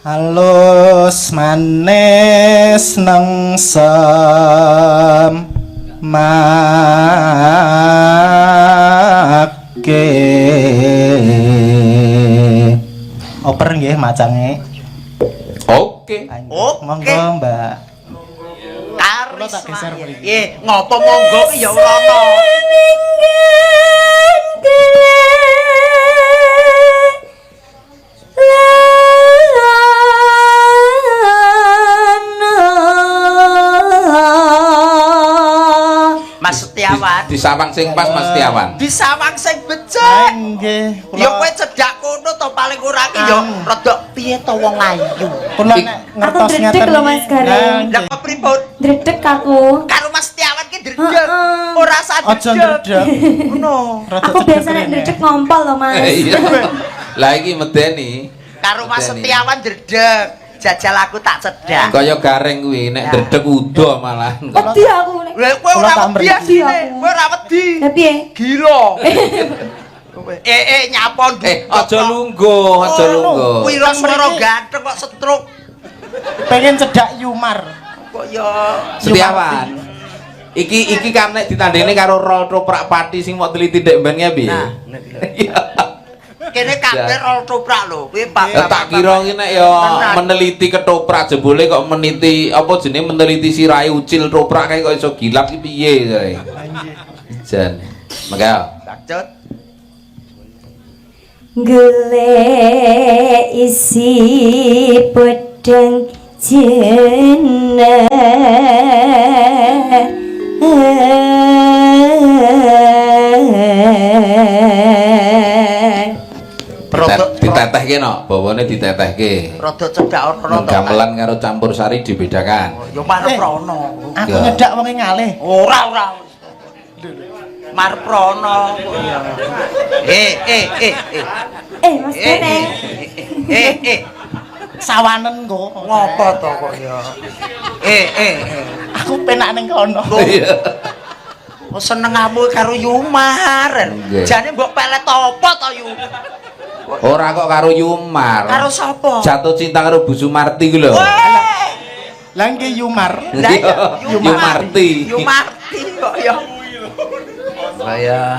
Halus manis nengsem make. Oper nggih macange. Oke. Oke. Monggo, Mbak. Karisma. Tak geser mriki. Nggih, ngopo monggo ki ya ora ana. Mas Setiawan. Disawang sing pas Mas Setiawan. Disawang sing becik. Nggih, Ya kowe cedhak kono to paling ora ki ya rada piye to wong ayu. Kula nek ngertos Aku dredeg ngeten. lho, Mas Gareng. Lah kok pripun? Dredeg aku. Karo Mas Setiawan ki dredeg. Ora usah Aja ndredeg. Ngono. Aku biasa nek dredeg ngompol lho, Mas. Iya. Lah iki medeni. Karo Mas Setiawan dredeg. Jajal aku tak cedhak. Kaya gareng kuwi nek dredeg udo malah. Wedi aku nek. Lah kowe ora wedi asline. Kowe ora wedi. Lah piye? Gila. Nyapon. Aja lungguh, aja lungguh. Kuwi swara ganteng kok stroke. Pengen cedak Yumar. Kok ya Setiawan. Iki kan nek ditandingne karo rol toprak pati sing mok teliti ndek mben piye? Nah, kene kabeh rol toprak lho. Kuwi Pak. Tak kira ki nek ya meneliti ketoprak jebule kok meniti apa jenenge meneliti sirahe ucil toprak kae kok iso gilap ki piye jare. Jan. Mangga. Bacot. Golek isi pedheng jeneng. Ditetehke no, bawane ditetehke. Rada cedhak ora to. Gamelan karo campur sari dibedakan. Ya marep rono. Aku nyedak wonge ngalih. Ora ora. Marep rono kok ya. Mas Dene. Sawanen kok. Ngopo to kok ya. Aku penak ning kono. Iya. Oh senengamu karo Yumar. Jane mbok pelet apa to Yu? Ora kok karo Yumar. Karo sapa? Jatuh cinta karo Bu Sumarti ku lho. Lah nggih Yumar. Lah iya Yumarti. Yumarti kok ya. Lah ya.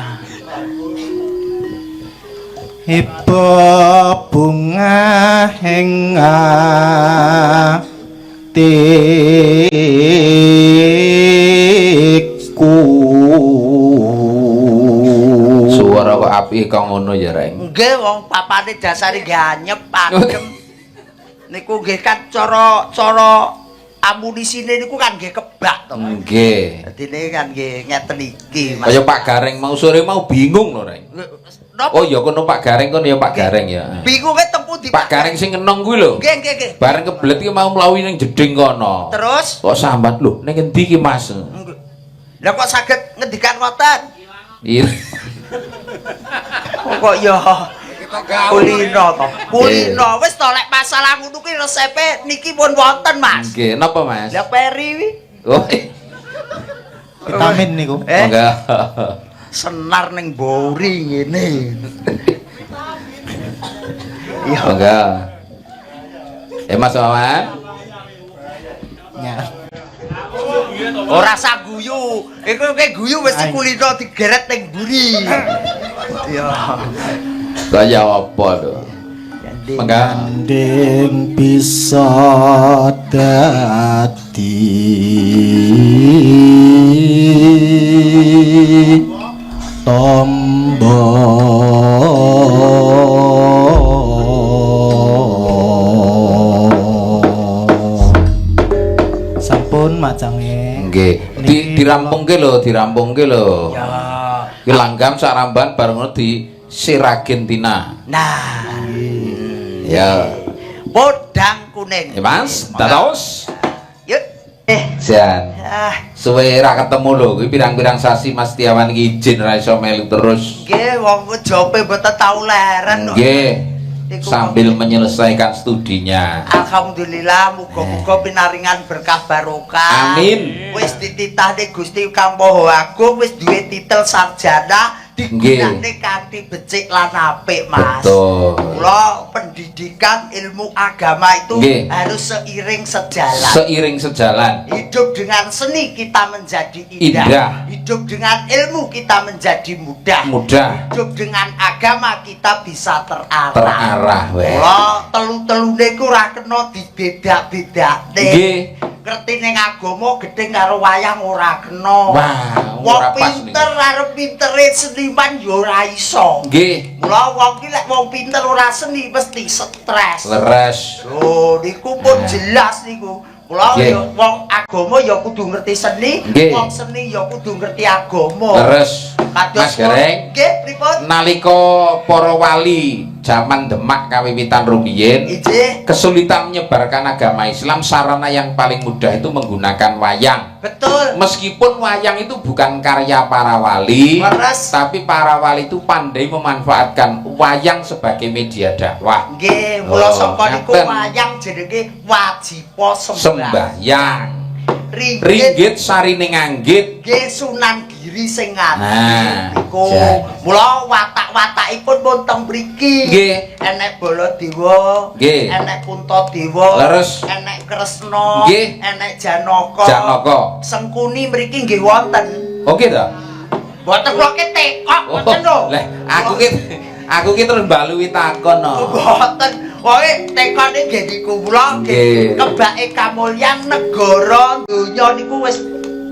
Ibu bunga ing atiku. Suara kok apike kok ngono ya, Reng. Nggih wong papane dasare ganyep adem. Niku nggih kan cara amunisine niku kan nggih kebak to. Nggih. Dadine kan nggih ngeten iki, Mas. Kaya Pak Gareng mau sore mau bingung lho, Reng. Napa? Oh ya kono Pak Gareng kono ya Pak Gareng ya. Bingunge teng pundi Pak Gareng sing ngenong kuwi lho. Nggih, nggih, nggih. Bareng kebelet iki mau mlawi ning jeding kono. Terus kok sambat lho ning endi iki Mas? Lah kok saged ngendikan ngoten? Iya. Kok ya kulino to. Kulino wis to lek masalah ngono kuwi resepe niki pun wonten, Mas. Nggih, napa Mas? Lah peri wi. Oh. Vitamin niku. Monggo. Senar ning mburi ngene. Iya. Monggo. Mas Wawan. Ya. Ora usah guyu. Iku kowe guyu wis kulino digeret ning mburi. Iya. Kaya apa lho? Mangga. Gandeng bisa dadi tombo. Sampun macange. Nggih. Dirampungke lho, dirampungke lho. Ya. Ki langgam sak ramban bareng ngono di Siragentina. Nah. Ya. Podang kuning. Ya Mas, dados. Yuk. Jan. Suwe ra ketemu lho, kuwi pirang-pirang sasi Mas Setiawan iki izin ra iso melu terus. Nggih, wong jope mboten tau leren kok. Nggih. Sambil menyelesaikan studinya. Alhamdulillah, muga-muga pinaringan berkah barokah. Amin. Wis dititahne Gusti Kang Maha Agung, wis duwe titel sarjana, digunakne kanthi becik lan apik, Mas. Betul. Kula pendidikan ilmu agama itu Nggih. harus seiring sejalan. Seiring sejalan. Hidup dengan seni kita menjadi indah. Indah. Hidup dengan ilmu kita menjadi mudah. Mudah. Hidup dengan agama kita bisa terarah. Terarah weh. Kula telu-telune ku ora kena dibedak-bedakne. Nggih. Ngerti ning agama gedhe karo wayang ora kena. Wah, wong ora pas niku. pinter arep pintere seniman ya ora iso. Nggih. Mula wong ki lek wong pinter ora seni mesti stres. Leres. Lho niku pun jelas niku. Mula ya wong agama ya kudu ngerti seni, wong seni ya kudu ngerti agama. Leres. Mas Gareng. Nggih, pripun? Nalika para wali jaman Demak kawiwitan rumiyin, kesulitan menyebarkan agama Islam, sarana yang paling mudah itu menggunakan wayang. Betul. Meskipun wayang itu bukan karya para wali, Leres. tapi para wali itu pandai memanfaatkan wayang sebagai media dakwah. Nggih, mula saka niku wayang jenenge wajiba sembahyang. Ringgit sarine nganggit. Nggih, Sunan Giri sing nganggit Nah, niku. Mula watak-watakipun pun teng mriki. Nggih. Enek Baladewa, Nggih. enek Puntadewa, Leres. enek Kresna, Nggih. enek Janaka. Janaka. Sengkuni mriki nggih wonten. Oke ta? Mboten kula ki tekok mboten lho. Lah, aku ki terus mbaluwi takon no. Mboten. Pokoke tekone nggih niku kula nggih kebake kamulyan negara donya niku wis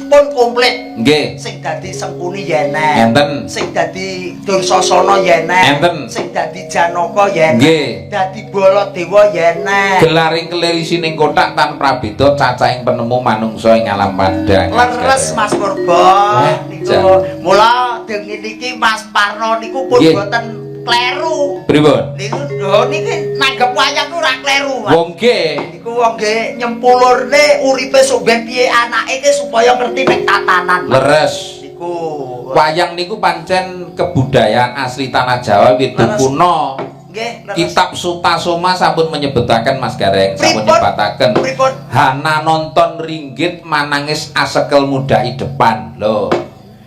pun komplit. Nggih. Sing dadi Sengkuni yen enek. Enten. Sing dadi Dursasana yen enek. Enten. Sing dadi Janaka yen enek. Nggih. Dadi Baladewa yen enek. Gelaring kelir isining kotak tan prabeda cacahing penemu manungsa ing alam padhang. Leres Mas Purba niku. Mula dengi niki Mas Parno niku pun boten kleru. Pripun? Niku lho niki nanggep wayang ora kleru, Mas. Wong nggih. Niku wong nggih nyempulurne uripe sok ben piye anake ki supaya ngerti nek tatanan. Leres. Niku wayang niku pancen kebudayaan asli tanah Jawa wit kuno. Nggih, leres. Kitab Sutasoma sampun menyebutaken Mas Gareng, sampun nyebataken. Pripun? Hana nonton ringgit manangis asekel mudai depan. Lho.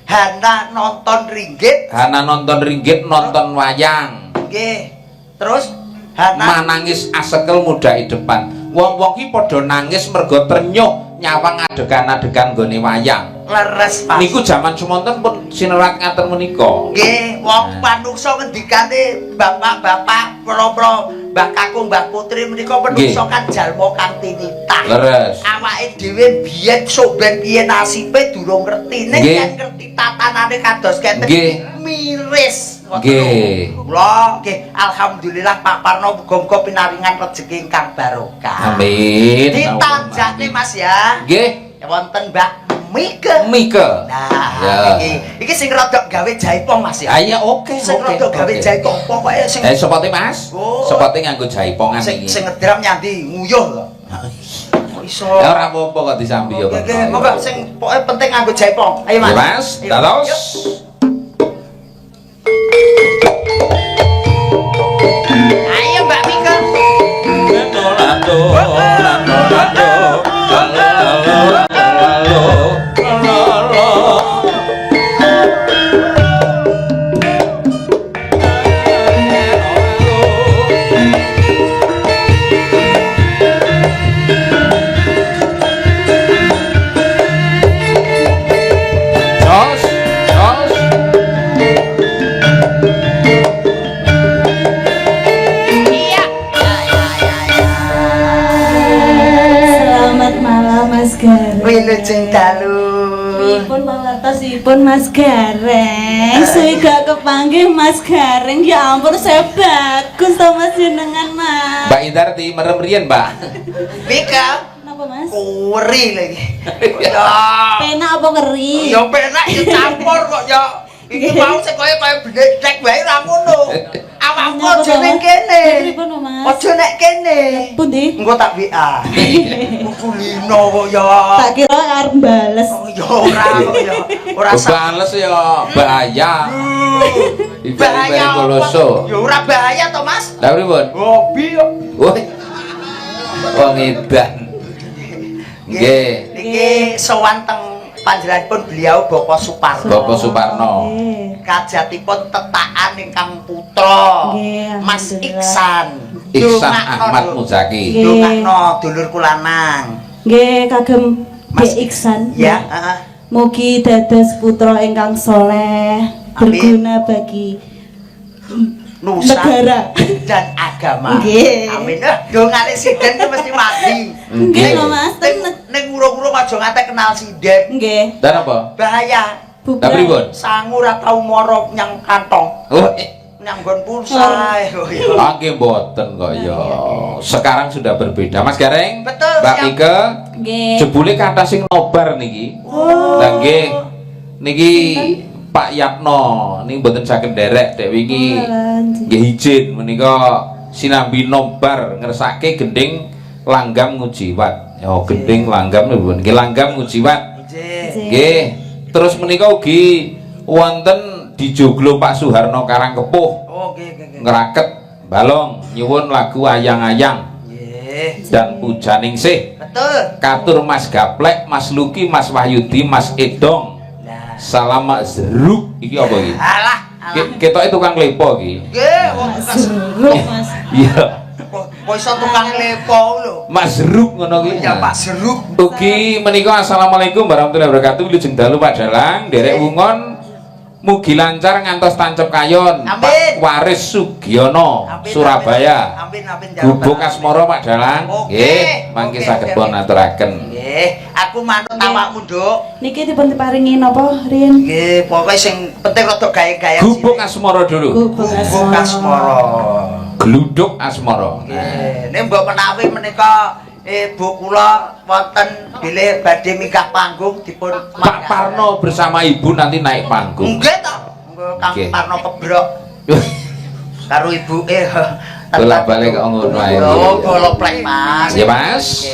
Hana nonton ringgit. Hana nonton ringgit nonton wayang. Nggih. Terus Hana manangis asekel mudai depan. Wong-wong ki padha nangis mergo trenyuh nyawang adegan-adegan nggone wayang. Leres, Mas. Niku jaman semonten pun sinerat ngaten menika. Nggih, wong manungsa ngendikane bapak-bapak, para-para Mbah Kakung, Mbah Putri menika manungsa kan jalma kang tinitah. Leres. Awake dhewe biyen sok ben piye nasibe durung ngerti, ning yen ngerti tatanane kados keten miris. Nggih. Kula nggih alhamdulillah Pak Parno muga-muga pinaringan rejeki ingkang barokah. Amin. Ditanjakne Mas ya. Nggih. Wonten Mbak Mike. Mike. Nah, iki sing rada gawe jaipong Mas ya. Iya, oke, sing rada gawe jaipong pokoke sing sepote Mas. Sepote nganggo jaipongan iki. Sing ngedram nyandi nguyuh lho. Kok iso? Ya ora apa-apa kok disambi ya. Oke, monggo sing pokoke penting nganggo jaipong. Ayo Mas. Mas, dados. Ayo Mbak Mike. Wilujeng dalu. Pripun pangertosipun Mas Gareng? Suwi gak kepanggih Mas Gareng. Ya ampun saya bagus to Mas jenengan Mas. Mbak Indarti merem riyen, Mbak. Mika. Napa Mas? Kuri lagi. Ya. Penak apa keri? Ya penak ya campur kok ya. Iki mau sing kaya bledek wae ora ngono. Awakmu aja ning kene. Pripun, Mas? Aja nek kene. Pundi? Engko tak WA. Kulino kok ya. Tak kira arep bales. Oh ya ora kok ya. Ora Bales ya bahaya. Bahaya apa? Ya ora bahaya to, Mas. Lah pripun? Hobi kok. Woi. Wong edan. Nggih. Niki sowan teng panjenenganipun beliau Bapak Suparno. Bapak Suparno. Kajatipun tetakan ingkang putra Mas Iksan. Iksan Ahmad Muzaki. Dongakno dulurku lanang. Nggih, kagem Mas Iksan. Ya, heeh. Mugi dados putra ingkang soleh, berguna bagi nusa negara dan agama. Nggih. Amin. Dongane sinden ki mesti mati. Nggih lho Mas, Ning urung-urung aja ngantek kenal sinden. Nggih. Dan apa? Bahaya. Lah pripun? Sangu ora tau moro nyang kantong. Oh, nyang nggon pulsa. Oh iya. Ah nggih mboten kok ya. Sekarang sudah berbeda. Mas Gareng. Betul, Mbak siap. Ike. Nggih. Jebule kathah sing nobar niki. Oh. Lah nggih. Niki Pak Yatno niki mboten saged nderek dek wingi. Nggih izin menika sinambi nobar ngersake gending langgam ngujiwat. Oh, gending langgam nggih nggih langgam ngujiwat. Nggih. Nggih. Terus menika ugi wonten di Joglo Pak Suharno Karangkepuh. Oh, nggih nggih nggih. Ngraket balong nyuwun lagu ayang-ayang. Nggih. Dan Pujaningsih. Betul. Katur Mas Gaplek, Mas Luki, Mas Wahyudi, Mas Edong. Nah. Salam Zeruk iki apa iki? Alah, alah. Ketoke tukang lepo iki. Nggih, wong Zeruk, Mas. Iya. Kok iso tukang lepo lho. Mas Zeruk ngono ki. Ya Pak Zeruk. Ugi menika assalamualaikum warahmatullahi wabarakatuh. Wilujeng dalu Pak Dalang, nderek wungon mugi lancar ngantos tancep kayon. Amin. Pak Waris Sugiono, Amin, Surabaya. Amin amin. Gubuk Asmara Pak Dalang. Oke. Nggih, mangke saged pun aturaken. Nggih, aku manut awakmu, Nduk. Niki dipun diparingi napa, Rin? Nggih, pokoke sing penting rada gaya-gaya. Gubuk Asmara dulu. Gubuk Gubuk Asmara. Gluduk Asmara. Nggih, nek mbok menawi menika ibu kula wonten bilih badhe minggah panggung dipun Pak Parno bersama ibu nanti naik panggung. Nggih to. Kang Parno kebrok. Karo ibuke. Bolak-balik kok ngono ae. Oh, boloplek Mas. Ya Mas.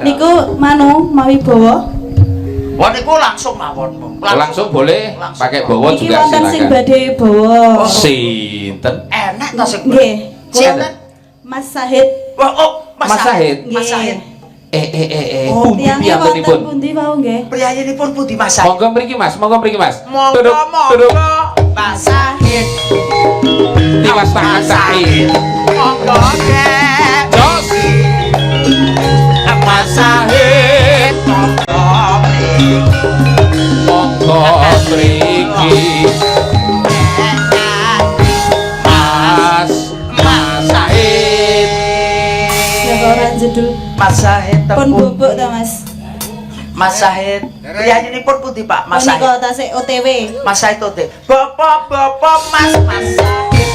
Niku manu mawi bawa. Wah niku langsung mawon. Langsung boleh pakai bawa juga silakan. Iki wonten sing badhe bawa. Sinten? Enak to sing. Nggih. Sinten? Mas Sahid. Wah, oh, Mas Sahid. Mas Sahid. Pundi piyambakipun? Pundi wau nggih? Priyayinipun pundi Mas Sahid? Monggo mriki Mas, monggo mriki Mas. Monggo monggo Mas Sahid. Tiwas tangan Sahid. Monggo nggih. Jos. Mas Sahid. Monggo mriki. Monggo mriki. Mas Mas Sahid. Ora jedul. Mas Sahid pun bubuk ta Mas. Mas Sahid. Priyayinipun pundi Pak? Mas Sahid. Menika tasik OTW. Mas Sahid OTW. Bapak-bapak Mas Mas Sahid.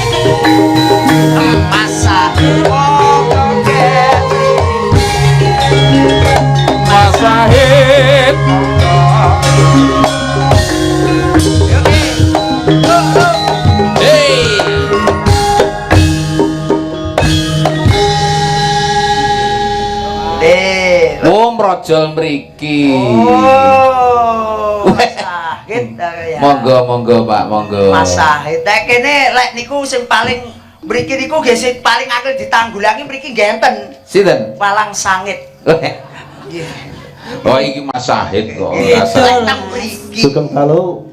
Mas Sahid. Monggo nggih. Mas Sahid. Hey. Oh, mrojol mriki. Oh, Mas Sahid ya. Monggo monggo Pak, monggo. Mas Sahid, nek kene lek niku sing paling mriki niku nggih sing paling angel ditanggulangi mriki nggih enten. Sinten? Walang Sangit. Nggih. Oh, iki Mas Sahid kok ora Lek teng mriki. Sugeng dalu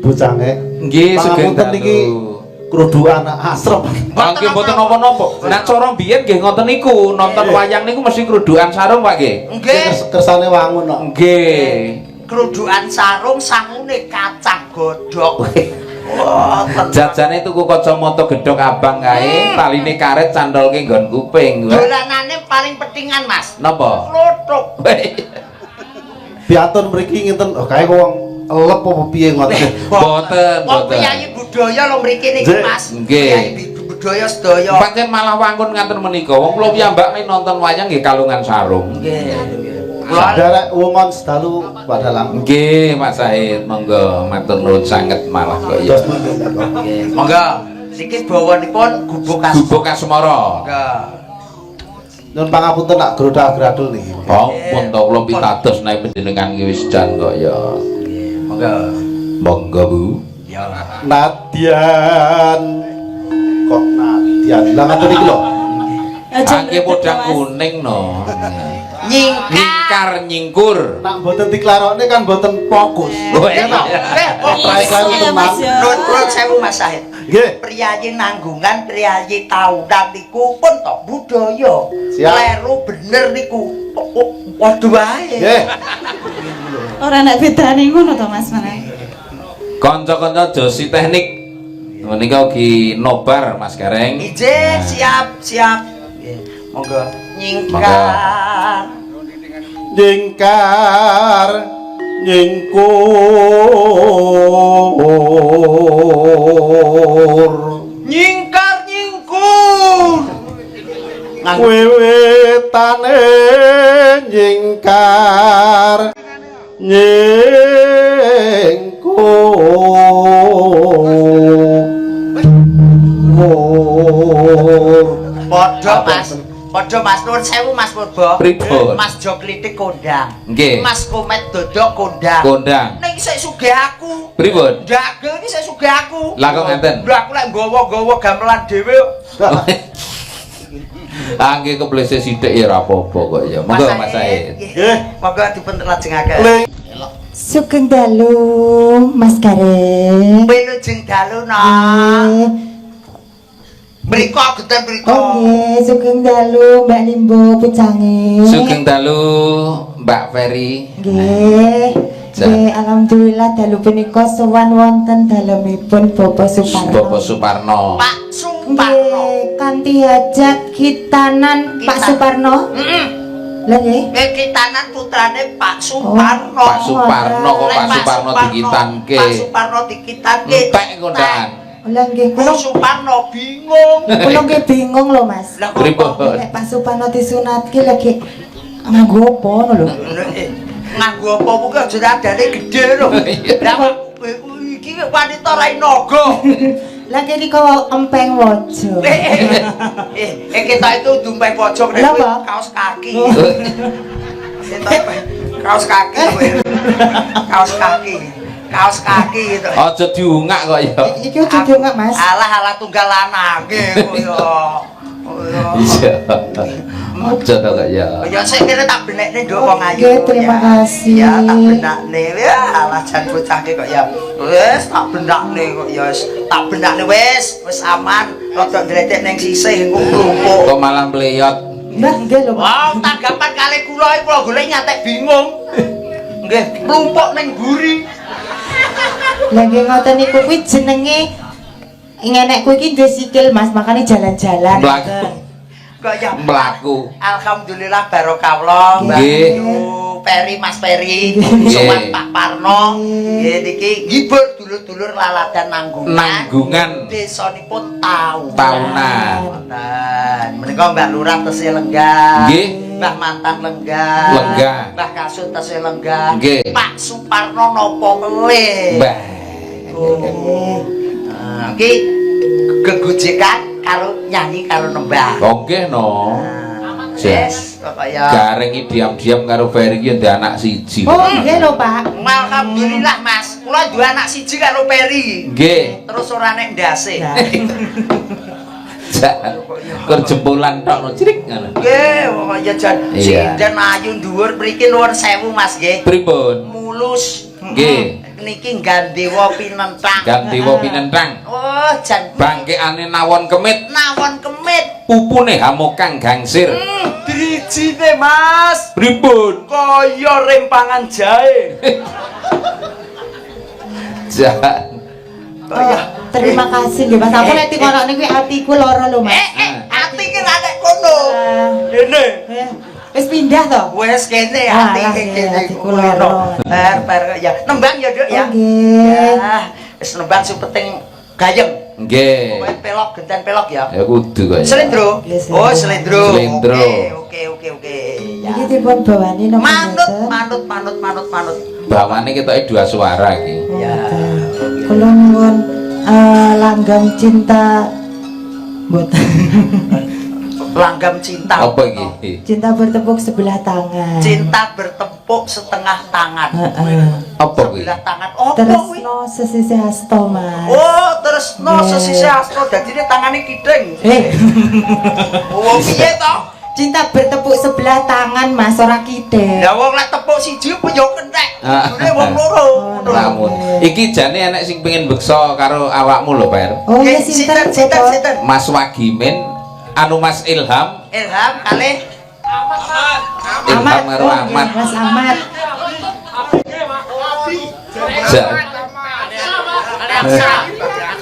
bocange. Nggih, sugeng dalu. Niki krudukan asrep. Nggih mboten napa-napa. Nah cara biyen nggih ngoten niku, nonton wayang niku mesti krudukan sarung Pak nggih. Nggih. Kersane wangun kok. Nggih. Krudukan sarung sangune kacang godhog. Wah, jajane tuku kacamata gedhog abang kae, taline karet candolke nggon kuping. Dolanane paling petingan, Mas. Napa? Klothok. Piatun mriki ngenten, oh kae wong elep apa piye ngoten. Mboten, mboten. Priyayi budaya lho mriki niki, Mas. Nggih. Priyayi budaya sedaya. Pancen malah wangun ngaten menika. Wong kula piyambak nek nonton wayang nggih kalungan sarung. Nggih. Kula Derek wungon sedalu Pak Dalang. Nggih, Pak Said, monggo matur nuwun sanget malah kok ya. Nggih, monggo. Niki bawanipun Gubuk Asmara. Gubuk Asmara. Monggo. Nyun pangapunten nak groda-gradul niki. Oh, pun to kula pitados nek panjenengan ki wis jan kok ya. Nggih, monggo. Monggo, Bu. Ya. Nadyan kok Nadyan. Lah ngaten iki lho. Angke podang kuning no. Nyingkar. Nyingkar nyingkur. Nak mboten diklarokne kan mboten fokus. Oh, iya. Oh, Klaru Iya, tenan. Mas, ya. Nuwun sewu Mas Said. Nggih. Priyayi nanggungan, priyayi taunan niku pun to budaya. Siap. Kleru bener niku. Padha wae. Nggih. Ora nek bedane ngono to Mas meneh. Kanca-kanca Josi Teknik menika ugi nobar Mas Gareng. Ije siap, siap. Nggih, monggo nyingkar. Nyingkar nyingkur. Nyingkar nyingkur. Wiwitane nyingkar nyingkur. Padha Mas. Padha Mas, nuwun sewu Mas Purba. Pripun? Mas Jo Klitik kondang. Nggih. Mas Komet Dodok kondang. Kondang. Ning sik sugih aku. Pripun? Ndagel iki sik sugih aku. Lah kok ngenten? Lah aku lek nggawa-nggawa gamelan dhewe. Ah nggih keblese sithik ya ora apa-apa kok ya. Monggo Mas Said. Nggih. Monggo dipun lajengaken. Sugeng dalu Mas Gareng. Wilujeng dalu nak. Mriko genten mriko. Oh nggih, sugeng dalu Mbak Limbo pucange. Sugeng dalu Mbak Ferry. Nggih. Nggih, alhamdulillah dalu punika sowan wonten dalemipun Bapak Suparno. Bapak Suparno. Pak Suparno. Nggih, kanthi hajat khitanan Pak Suparno. Heeh. Lha nggih. Khitanan putrane Pak Suparno. Pak Suparno kok Pak Suparno dikitanke. Pak Suparno dikitanke. Entek kondangan. Lah nggih kula Suparno bingung. Kula nggih bingung lho Mas. Lah pripun? Nek Pak Suparno disunatke lagi nganggo apa ngono lho? Nganggo apa kuwi aja nadane gedhe lho. Lah iki wanita rai naga. Lah kene kok empeng waja. Kita itu dumpeng pojok nek kaos kaki. Kaos kaki kowe. Kaos kaki. Kaos kaki gitu. Aja diungak kok ya. Iki aja diungak, Mas. Alah alah tunggal lanange kok ya. Iya. Aja to kok ya. Ya sik kene tak benekne nduk wong ayu. Oke, terima kasih. Ya tak benakne. Ya alah jan bocahke kok ya. Wis tak benakne kok ya wis. Tak benakne wis, wis aman. Rada ndredek ning sisih engko mlumpuk. Kok malah mleyot. Mbah nggih lho. Wah, tanggapan kali kula iki kula golek nyatek bingung. Nggih, mlumpuk ning mburi. Lah nggih ngoten niku kuwi jenenge ngenekku iki duwe sikil Mas, makane jalan-jalan. Mlaku. Kok ya mlaku. Alhamdulillah barokah Mbak Peri Mas Peri, sowan Pak Parno. Nggih niki ngibur dulur-dulur laladan Nanggungan. Nanggungan. Desanipun Taunan. Taunan. Wonten. Menika Mbak Lurah tesih lenggah. Nggih. Mbah Mantan lenggah. Lenggah. Mbah Kasut tesih lenggah. Nggih. Pak Suparno napa melih. Mbah. Oh. Nah, iki gegojekan karo nyanyi karo nembang. Oke no. Yes, pokoknya. Gareng iki diam-diam karo Ferry iki ndek anak siji. Oh, nggih lho, Pak. Alhamdulillah, Mas. Kula duwe anak siji karo Ferry. Nggih. Terus ora nek ndase. Kur jempolan tok no cirik ngono. Nggih, pokoknya jan sinden ayu dhuwur mriki nuwun sewu, Mas nggih. Pripun? Mulus. Nggih. Niki Gandewa pinentang. Gandewa pinentang. Oh, jan bangkekane nawon kemit. Nawon kemit. Pupune hamokang gangsir. Drijine, Mas. Pripun? Kaya rempangan jahe. Jan. Oh, terima kasih nggih Mas. Aku nek dikonokne kuwi atiku lara lho, Mas. Ati ki ra nek kono. Kene. Wis pindah to? Wis kene ati kene. Atiku lara. Bar ya. Nembang ya, Duk ya. Nggih. Wis nembang sing penting gayeng. Nggih. Pokoke pelok genten pelok ya. Ya kudu kok. Slendro. Oh, slendro. Slendro. Oke, oke. Oke oke oke. Ya. Iki dipun bawani napa Manut mboten? Manut manut manut manut. Bawane ketoke dua suara iki. Ya. Kula nyuwun langgam cinta mboten. Langgam cinta. Apa iki? Cinta bertepuk sebelah tangan. Cinta bertepuk setengah tangan. Heeh. Apa kuwi? Sebelah tangan. Apa kuwi? Tresno sesisih hasta, Mas. Oh, tresno Nggih. sesisih asta, dadine tangane kideng. Eh, Oh, piye to? Cinta bertepuk sebelah tangan, Mas, ora kideng. Lah wong lek tepuk siji apa ya kentek. Ah. Kudune wong loro. Ngono lho. Lamun. Iki jane enek sing pengen beksa karo awakmu lho, Per. Oh, Nggih, ya sinten? Sinten sinten Bapak? sinten? Mas Wagimin, anu Mas Ilham, Ilham kalih Ilham karo Oh, Ahmad. nggih, Mas Ahmad. Ja.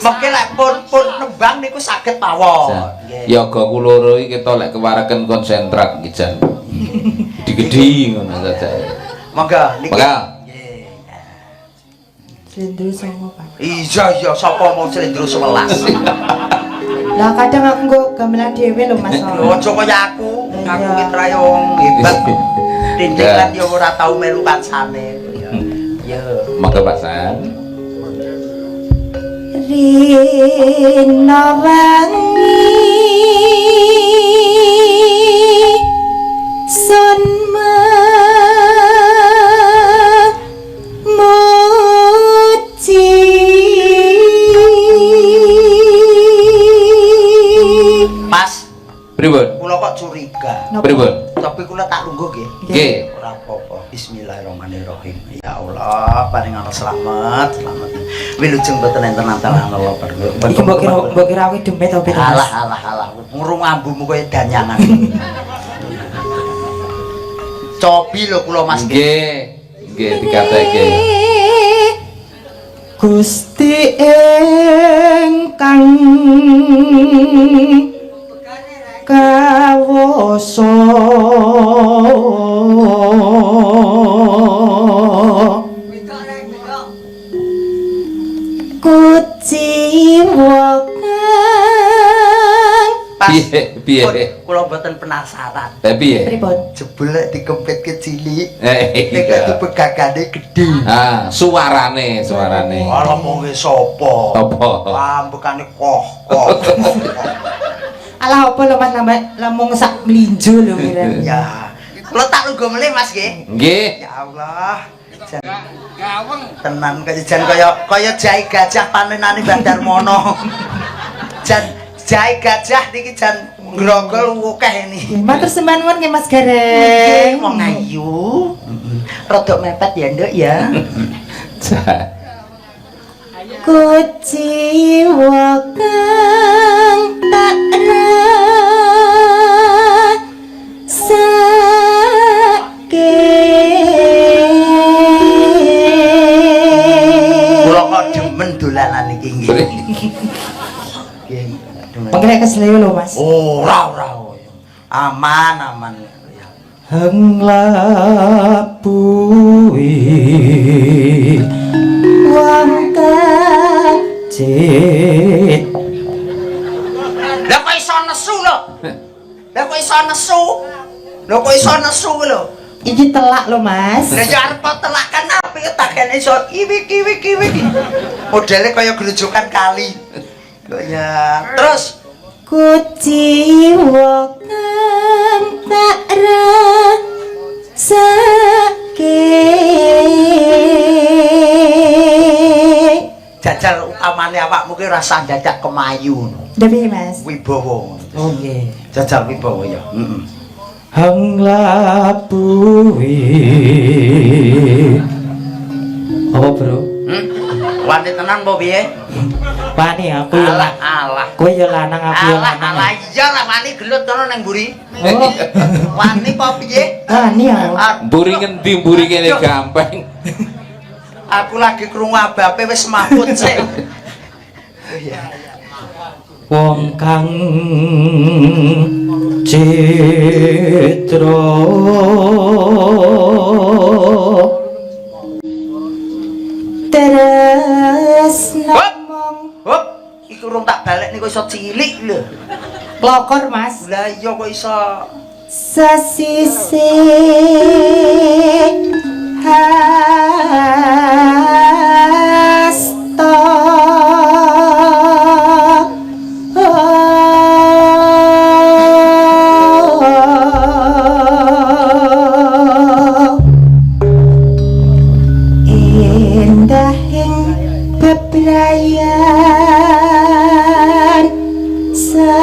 Mengke lek pun nembang niku saged mawon. Nggih. Yoga ku loro iki ketok lek kewareken konsentrat iki jan. Digedhi ngono saja. Monggo niki. Monggo. Nggih. Slendro songo, Pak. Iya iya, sapa mau slendro 11. Lah kadang aku nggo gamelan dhewe lho, Mas. Lho aja kaya aku, aku Iya. ki trae wong hebat. Tindikan ya ora tau melu kancane. Ya. Monggo Pak San. Rina wangi sun muci. Mas, Pripun? kula kok curiga. Napa? Pripun? Tapi kula tak lungguh nggih. Nggih. Ora apa-apa. Bismillahirrahmanirrahim. Ya Allah, paring ana selamat, selamat. Wilujeng boten enten antara Allah. Iki mbok kira aku demit apa piye, Mas? Alah alah alah. Ngurung ambumu kaya danyangan. Cobi lho kula Mas. Nggih. Nggih dikateke. Gusti ingkang kawasa kuciwa kang Pas. Piye piye? Pun, kula mboten penasaran. Lah piye? Pripun? Jebul lek dikempitke cilik, Eh, nek iya. dipegagane gedhe. Ah, suarane, suarane. Alah wonge sapa? Apa? Ambekane koh koh. Alah apa lho Mas, nambah lamung sak mlinjo lho kira. Ya. Kula tak lungguh melih Mas nggih. Nggih. Ya Allah. Jan tenan kaya jan kaya kaya jahe gajah panenane Mbah Darmono. Jan jahe gajah niki jan ngrogol akeh ini. Matur sembah nuwun nggih Mas Nggih, Gareng. wong ayu. Rodok mepet ya, Nduk ya. Kuciwa kang tak rasake. Kula kok demen dolanan iki nggih. Nggih, demen. Mengke kesleo lho Mas. Ora ora. Aman aman. Ya. Hang labuhi wong kang cit. Lah kok iso nesu lho? Lah kok iso nesu? Lho kok iso nesu lho? Iki telak lho Mas. Lah ya arep telak kan apik tak kene iso iwik iwik iwik. Modele kaya gerujukan kali. Kok ya. Terus Kuciwa kang tak rasake. Jajal utamane awakmu ki rasah dadak kemayu ngono. Demi Mas. Wibawa. Oh nggih. Jajal wibawa ya. Heeh. Hang labuhi. Apa bro? Wani tenan apa piye? Wani aku ya. Alah alah. Kowe ya lanang aku ya Alah lanang. alah iya lah wani gelut kono nang mburi. Oh, Wani apa piye? wani aku. Mburi ngendi mburi kene gampang. Aku lagi krungu abape wis maput sik. Iya. Wong kang citra tresna Hop. mong Hop, iku urung tak balik niku iso cilik lho. Klokor Mas. Lah iya kok iso. Sasise hasta indahing bebrayan semu.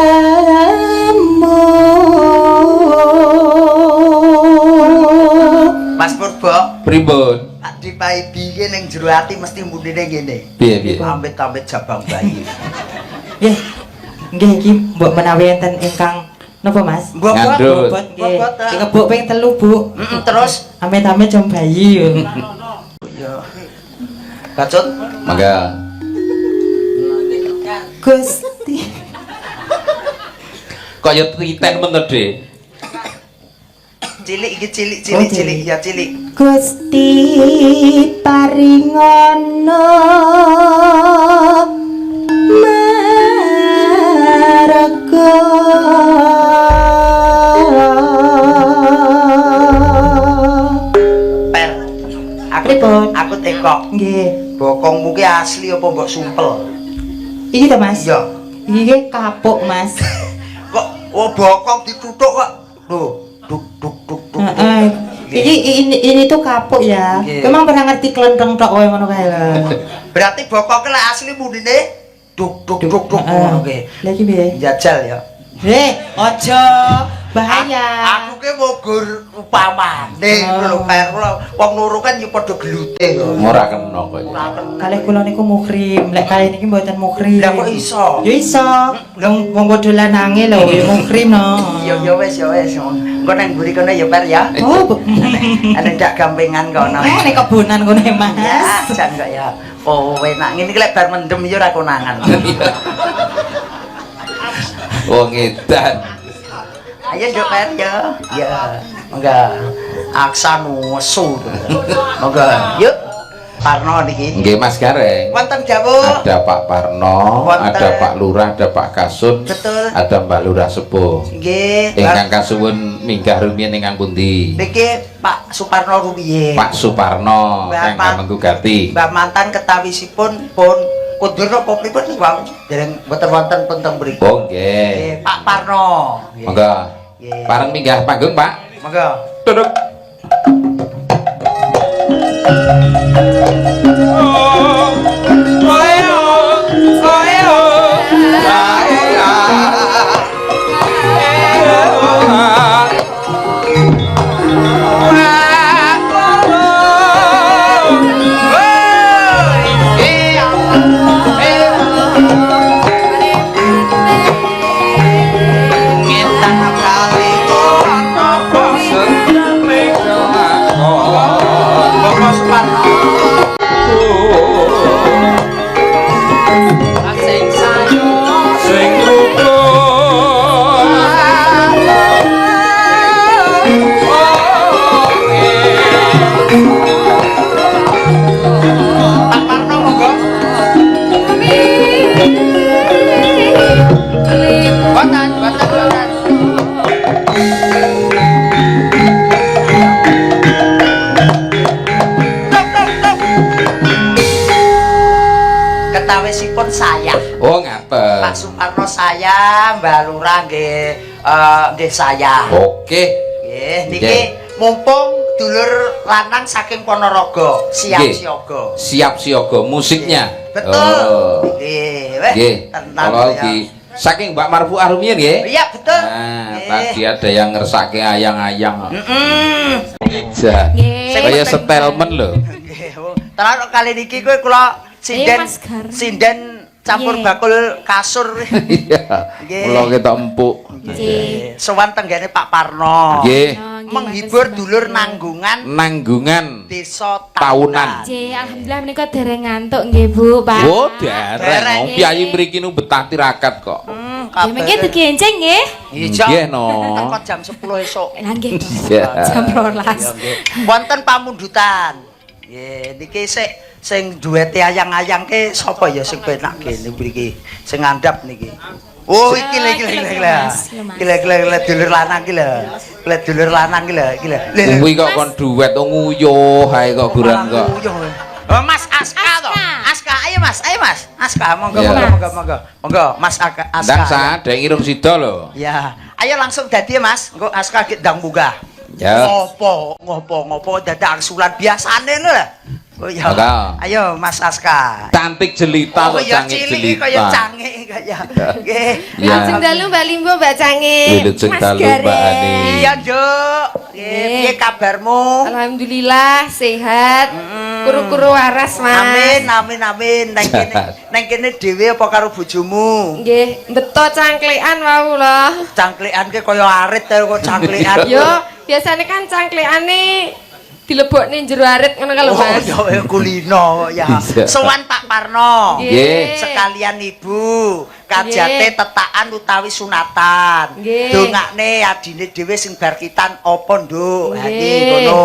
Mas Purbo, Pripun? tak dipai piye ning jero ati mesti mundine ngene. Piye piye? Amit-amit jabang bayi. Nggih. Nggih iki mbok menawi enten ingkang napa Mas? Ngandut. Bobot nggih. Dikebuk ping 3, Bu. Heeh, terus amit-amit jam bayi. Ya. Bacut. Mangga. Gusti. Kaya titen men to, Dik. Cilik iki cilik cilik cilik ya cilik. Gusti paringono marga. Per. Aku tekok. Nggih. Bokongmu ki asli apa mbok sumpel? Iki to, Mas? Iya. Iki ki kapuk, Mas. Kok oh bokong dituthuk kok. Lho, duk duk duk duk. Heeh. Iki ini tuh kapuk ya. Memang pernah ngerti klenteng tok koyo ngono kae lho. Berarti bokonge lek asli mundine duk duk duk duk ngono ki. Lha iki piye? Jajal ya. Aja bahaya. Aku ki mogur upamane ngono lho, Per. Wong loro kan ya padha gelute kok. Ora kena kok. Kalih kula niku muhrim, lek kalih niki mboten muhrim. Lah kok iso? Ya iso. Wong wong padha lanange lho ya muhrim no. Ya ya wis ya wis. Engko nang mburi kono ya Per ya. Oh, ana ndak gampengan kono. Oh, nek kebonan kono ya, Mas. Ya, jan kok ya. Oh, enak ngene iki lek bar mendem ya ora konangan. Wong edan. Ayo nduk Per ya. Ya. Monggo. Aksa nusu. Monggo. Yuk. Parno niki. Nggih Mas Gareng. Wonten dawuh. Ada Pak Parno, wonten. Ada Pak Lurah, ada Pak Kasun, betul. Ada Mbak Lurah Sepuh. Nggih. Ingkang kasuwun minggah rumiyin ingkang pundi? Niki Pak Suparno rumiyin. Pak Suparno kang kamengku gati. Mbah mantan ketawisipun pun kundur napa pripun wau dereng mboten wonten pun teng mriku. Oh nggih. Pak Parno. Monggo. Pareng minggah panggung, Pak. Monggo. Duduk. Ketawisipun saya. Oh ngaten. Pak Suparno saya, Mbak Lurah nggih nggih saya. Oke. Nggih niki mumpung dulur lanang saking Ponorogo, siap siaga. Siap siaga musiknya. Betul. Nggih, weh. Nggih. Kalau di saking Mbak Marfuah rumiyin nggih. Iya, betul. Nah, tadi ada yang ngersake ayang-ayang. Heeh. Nggih. Kaya setelmen lho. Nggih. Terus kali niki kowe kula sinden sinden campur bakul kasur. Iya. Kula ketok empuk. Nggih. Sowan tenggene Pak Parno. Nggih. Menghibur dulur nanggungan. Nanggungan Desa Tahunan. Nggih, alhamdulillah menika dereng ngantuk nggih Bu, Pak. Oh, dereng. Wong piyayi mriki nu betah tirakat kok. Nggih, mengke digenceng nggih. Nggih no. Teko jam 10 esuk. Lah nggih. Jam 12. Wonten pamundutan. Nggih, niki sik sing duwete ayang-ayang ke sapa ya sing penak kene mriki? Sing ngandhap niki. Oh, iki lho, iki lho, iki lho. Iki lho, iki lho, dulur lanang iki lho. Lho dulur lanang iki lho, iki lho. Kuwi kok kon duet nguyuh ae kok guran kok. Oh, Mas Aska to. Aska, ayo Mas, ayo Mas. Aska, monggo monggo monggo monggo. Monggo Mas Aska. Ndang sa, dhek irung sida lho. Ya, ayo langsung dadi ya Mas. Engko Aska ki ndang munggah. Ya. Ngopo, ngopo, ngopo dadak angsulan biasane lho. Oh iya. Ayo Mas Aska. Cantik jelita kok, oh, iya, cangik jelita. Kaya cangik kaya. Nggih. Wilujeng dalu Mbak Limbo, Mbak Cangik. Wilujeng dalu Mbak Ani. Iya, Nduk. Nggih, piye kabarmu? Alhamdulillah sehat. Kuru-kuru waras, Mas. Amin, amin, amin. Neng kene, neng kene dhewe apa karo bojomu? Nggih, beto cangklekan wau lho. Cangklekan ki kaya arit ta kok cangklekan. Yo, biasane kan cangklekane dilebokne jero arit ngono ka lho Mas. Oh, ya kulino ya. Sowan Pak Parno. Nggih. Sekalian Ibu, kajate tetakan utawi sunatan. Dongakne adine dhewe sing bar kitan apa, Nduk? Ha iki ngono.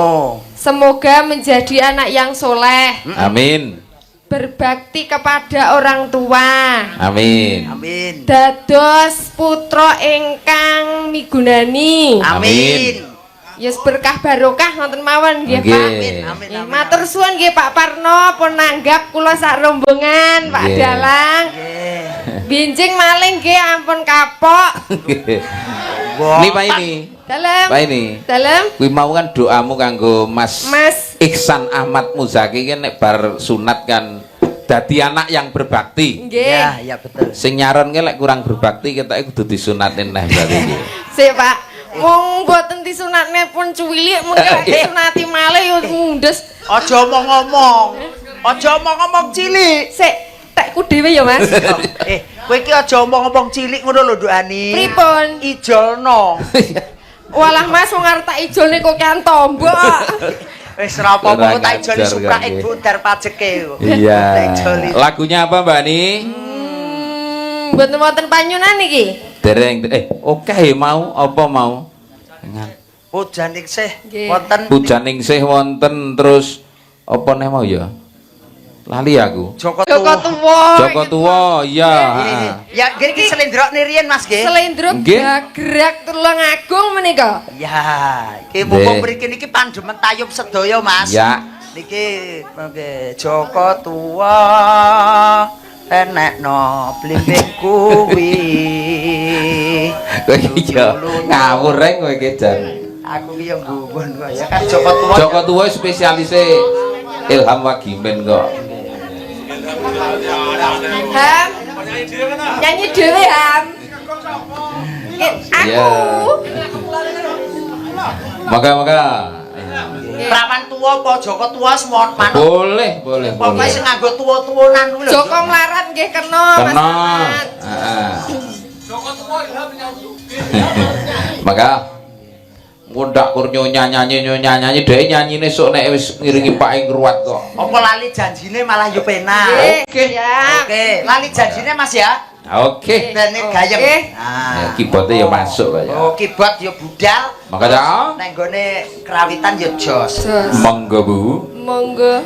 Semoga menjadi anak yang soleh. Amin. Berbakti kepada orang tua. Amin. Amin. Dados putra ingkang migunani. Amin. Yes, berkah barokah ngoten mawon nggih Pak. Amin, amin, amin. Matur suwun nggih Pak Parno pun nanggap kula sak rombongan Pak Dalang. Nggih. Binjing maling nggih ampun kapok. Ini Pak ini. Dalem. Pak ini. Dalem. Kuwi mau kan doamu kanggo Mas Iksan Ahmad Muzaki kan nek bar sunat kan dadi anak yang berbakti. Nggih. Ya, ya betul. Sing nyaron lek kurang berbakti ketoke kudu disunatne neh berarti iki. Sik Pak. Wong mboten disunatne pun cuwilik mungkin disunati malih yo mundes. Aja omong-omong. Aja omong-omong cilik. Sik, tekku dhewe ya Mas. Kowe iki aja omong-omong cilik ngono lho Nduk Ani. Pripun? Ijolno. Walah Mas wong arep tak ijolne kok kan tombok. Wis ora apa-apa tak ijoli suprake budar pajeke. Iya. Lagunya apa Mbak Ani? Mboten wonten panyunan iki. Dereng. Oke mau apa mau? Pujaningsih wonten. Pujaningsih wonten terus apa neh mau ya? Lali aku. Joko Tuwa. Joko Tuwa, iya. Ya nggih iki slendrokne riyen Mas nggih. Slendro gerak Tulungagung menika. Ya, iki mumpung mriki niki pandemen tayub sedaya Mas. Ya. Niki nggih Joko Tuwa enekno blimbing kuwi. Kowe iki yo ngawur reng kowe iki jan. Aku ki yo gumun kok ya kan Joko Tuwa. Joko Tuwa spesialise Ilham Wagimin kok. Ham. Nyanyi dhewe Ham. Aku. Maka-maka. Prawan tuwa apa Joko Tuwa semua manut. Boleh, boleh, boleh. Pokoke sing nganggo tuwa-tuwonan kuwi lho. Joko mlarat nggih kena Mas. Kena. Heeh. Joko Tuwa Ilham nyanyi. Maka ngundak kur nyanyi dhek nyanyine sok nek wis ngiringi pake ngruwat kok. Apa lali janjine malah yo penak. Oke. Oke, lali janjine Mas ya. Oke. Bene gayeng. Nah, keyboardnya ya masuk kaya. Oh, keyboard ya budal. Maka ta? Nang nggone krawitan ya jos. Monggo Bu. Monggo.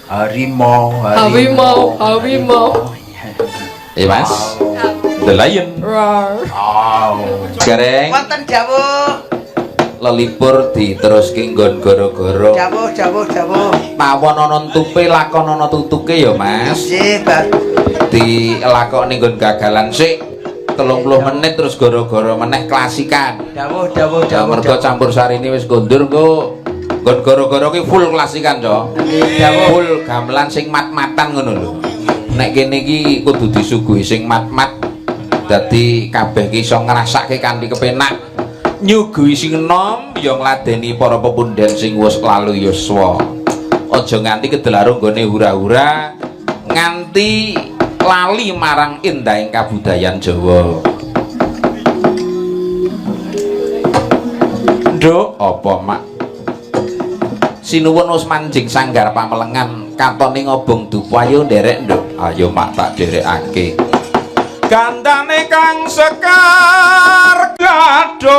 Harimau, harimau, harimau. Mas. The Lion. Roar. Oh. Gareng. Wonten dawuh. Lelipur diteruske nggon goro-goro. Dawuh, dawuh, dawuh. Mawon ana entupe lakon ana tutuke ya, Mas. Nggih, Pak. Dilakoni nggon gagalan sik 30 menit terus goro-goro meneh klasikan. Dawuh, dawuh, dawuh. Mergo campur sarine wis kondur engko nggon goro-goro ki full klasikan, Cok. Full gamelan sing mat-matan ngono lho. Nek kene iki kudu disuguhi sing mat-mat. Dadi kabeh ki iso ngrasake kanthi kepenak. Nyuguhi sing enom ya ngladeni para pepunden sing wis lalu yuswa. Aja nganti kedelaru nggone hura-hura nganti lali marang indahing kabudayan Jawa. Nduk, apa mak? Sinuwun wis manjing sanggar pamelengan katone ngobong dupa ayo nderek nduk. Ayo mak tak derekake. Gandane kang sekar gadhong.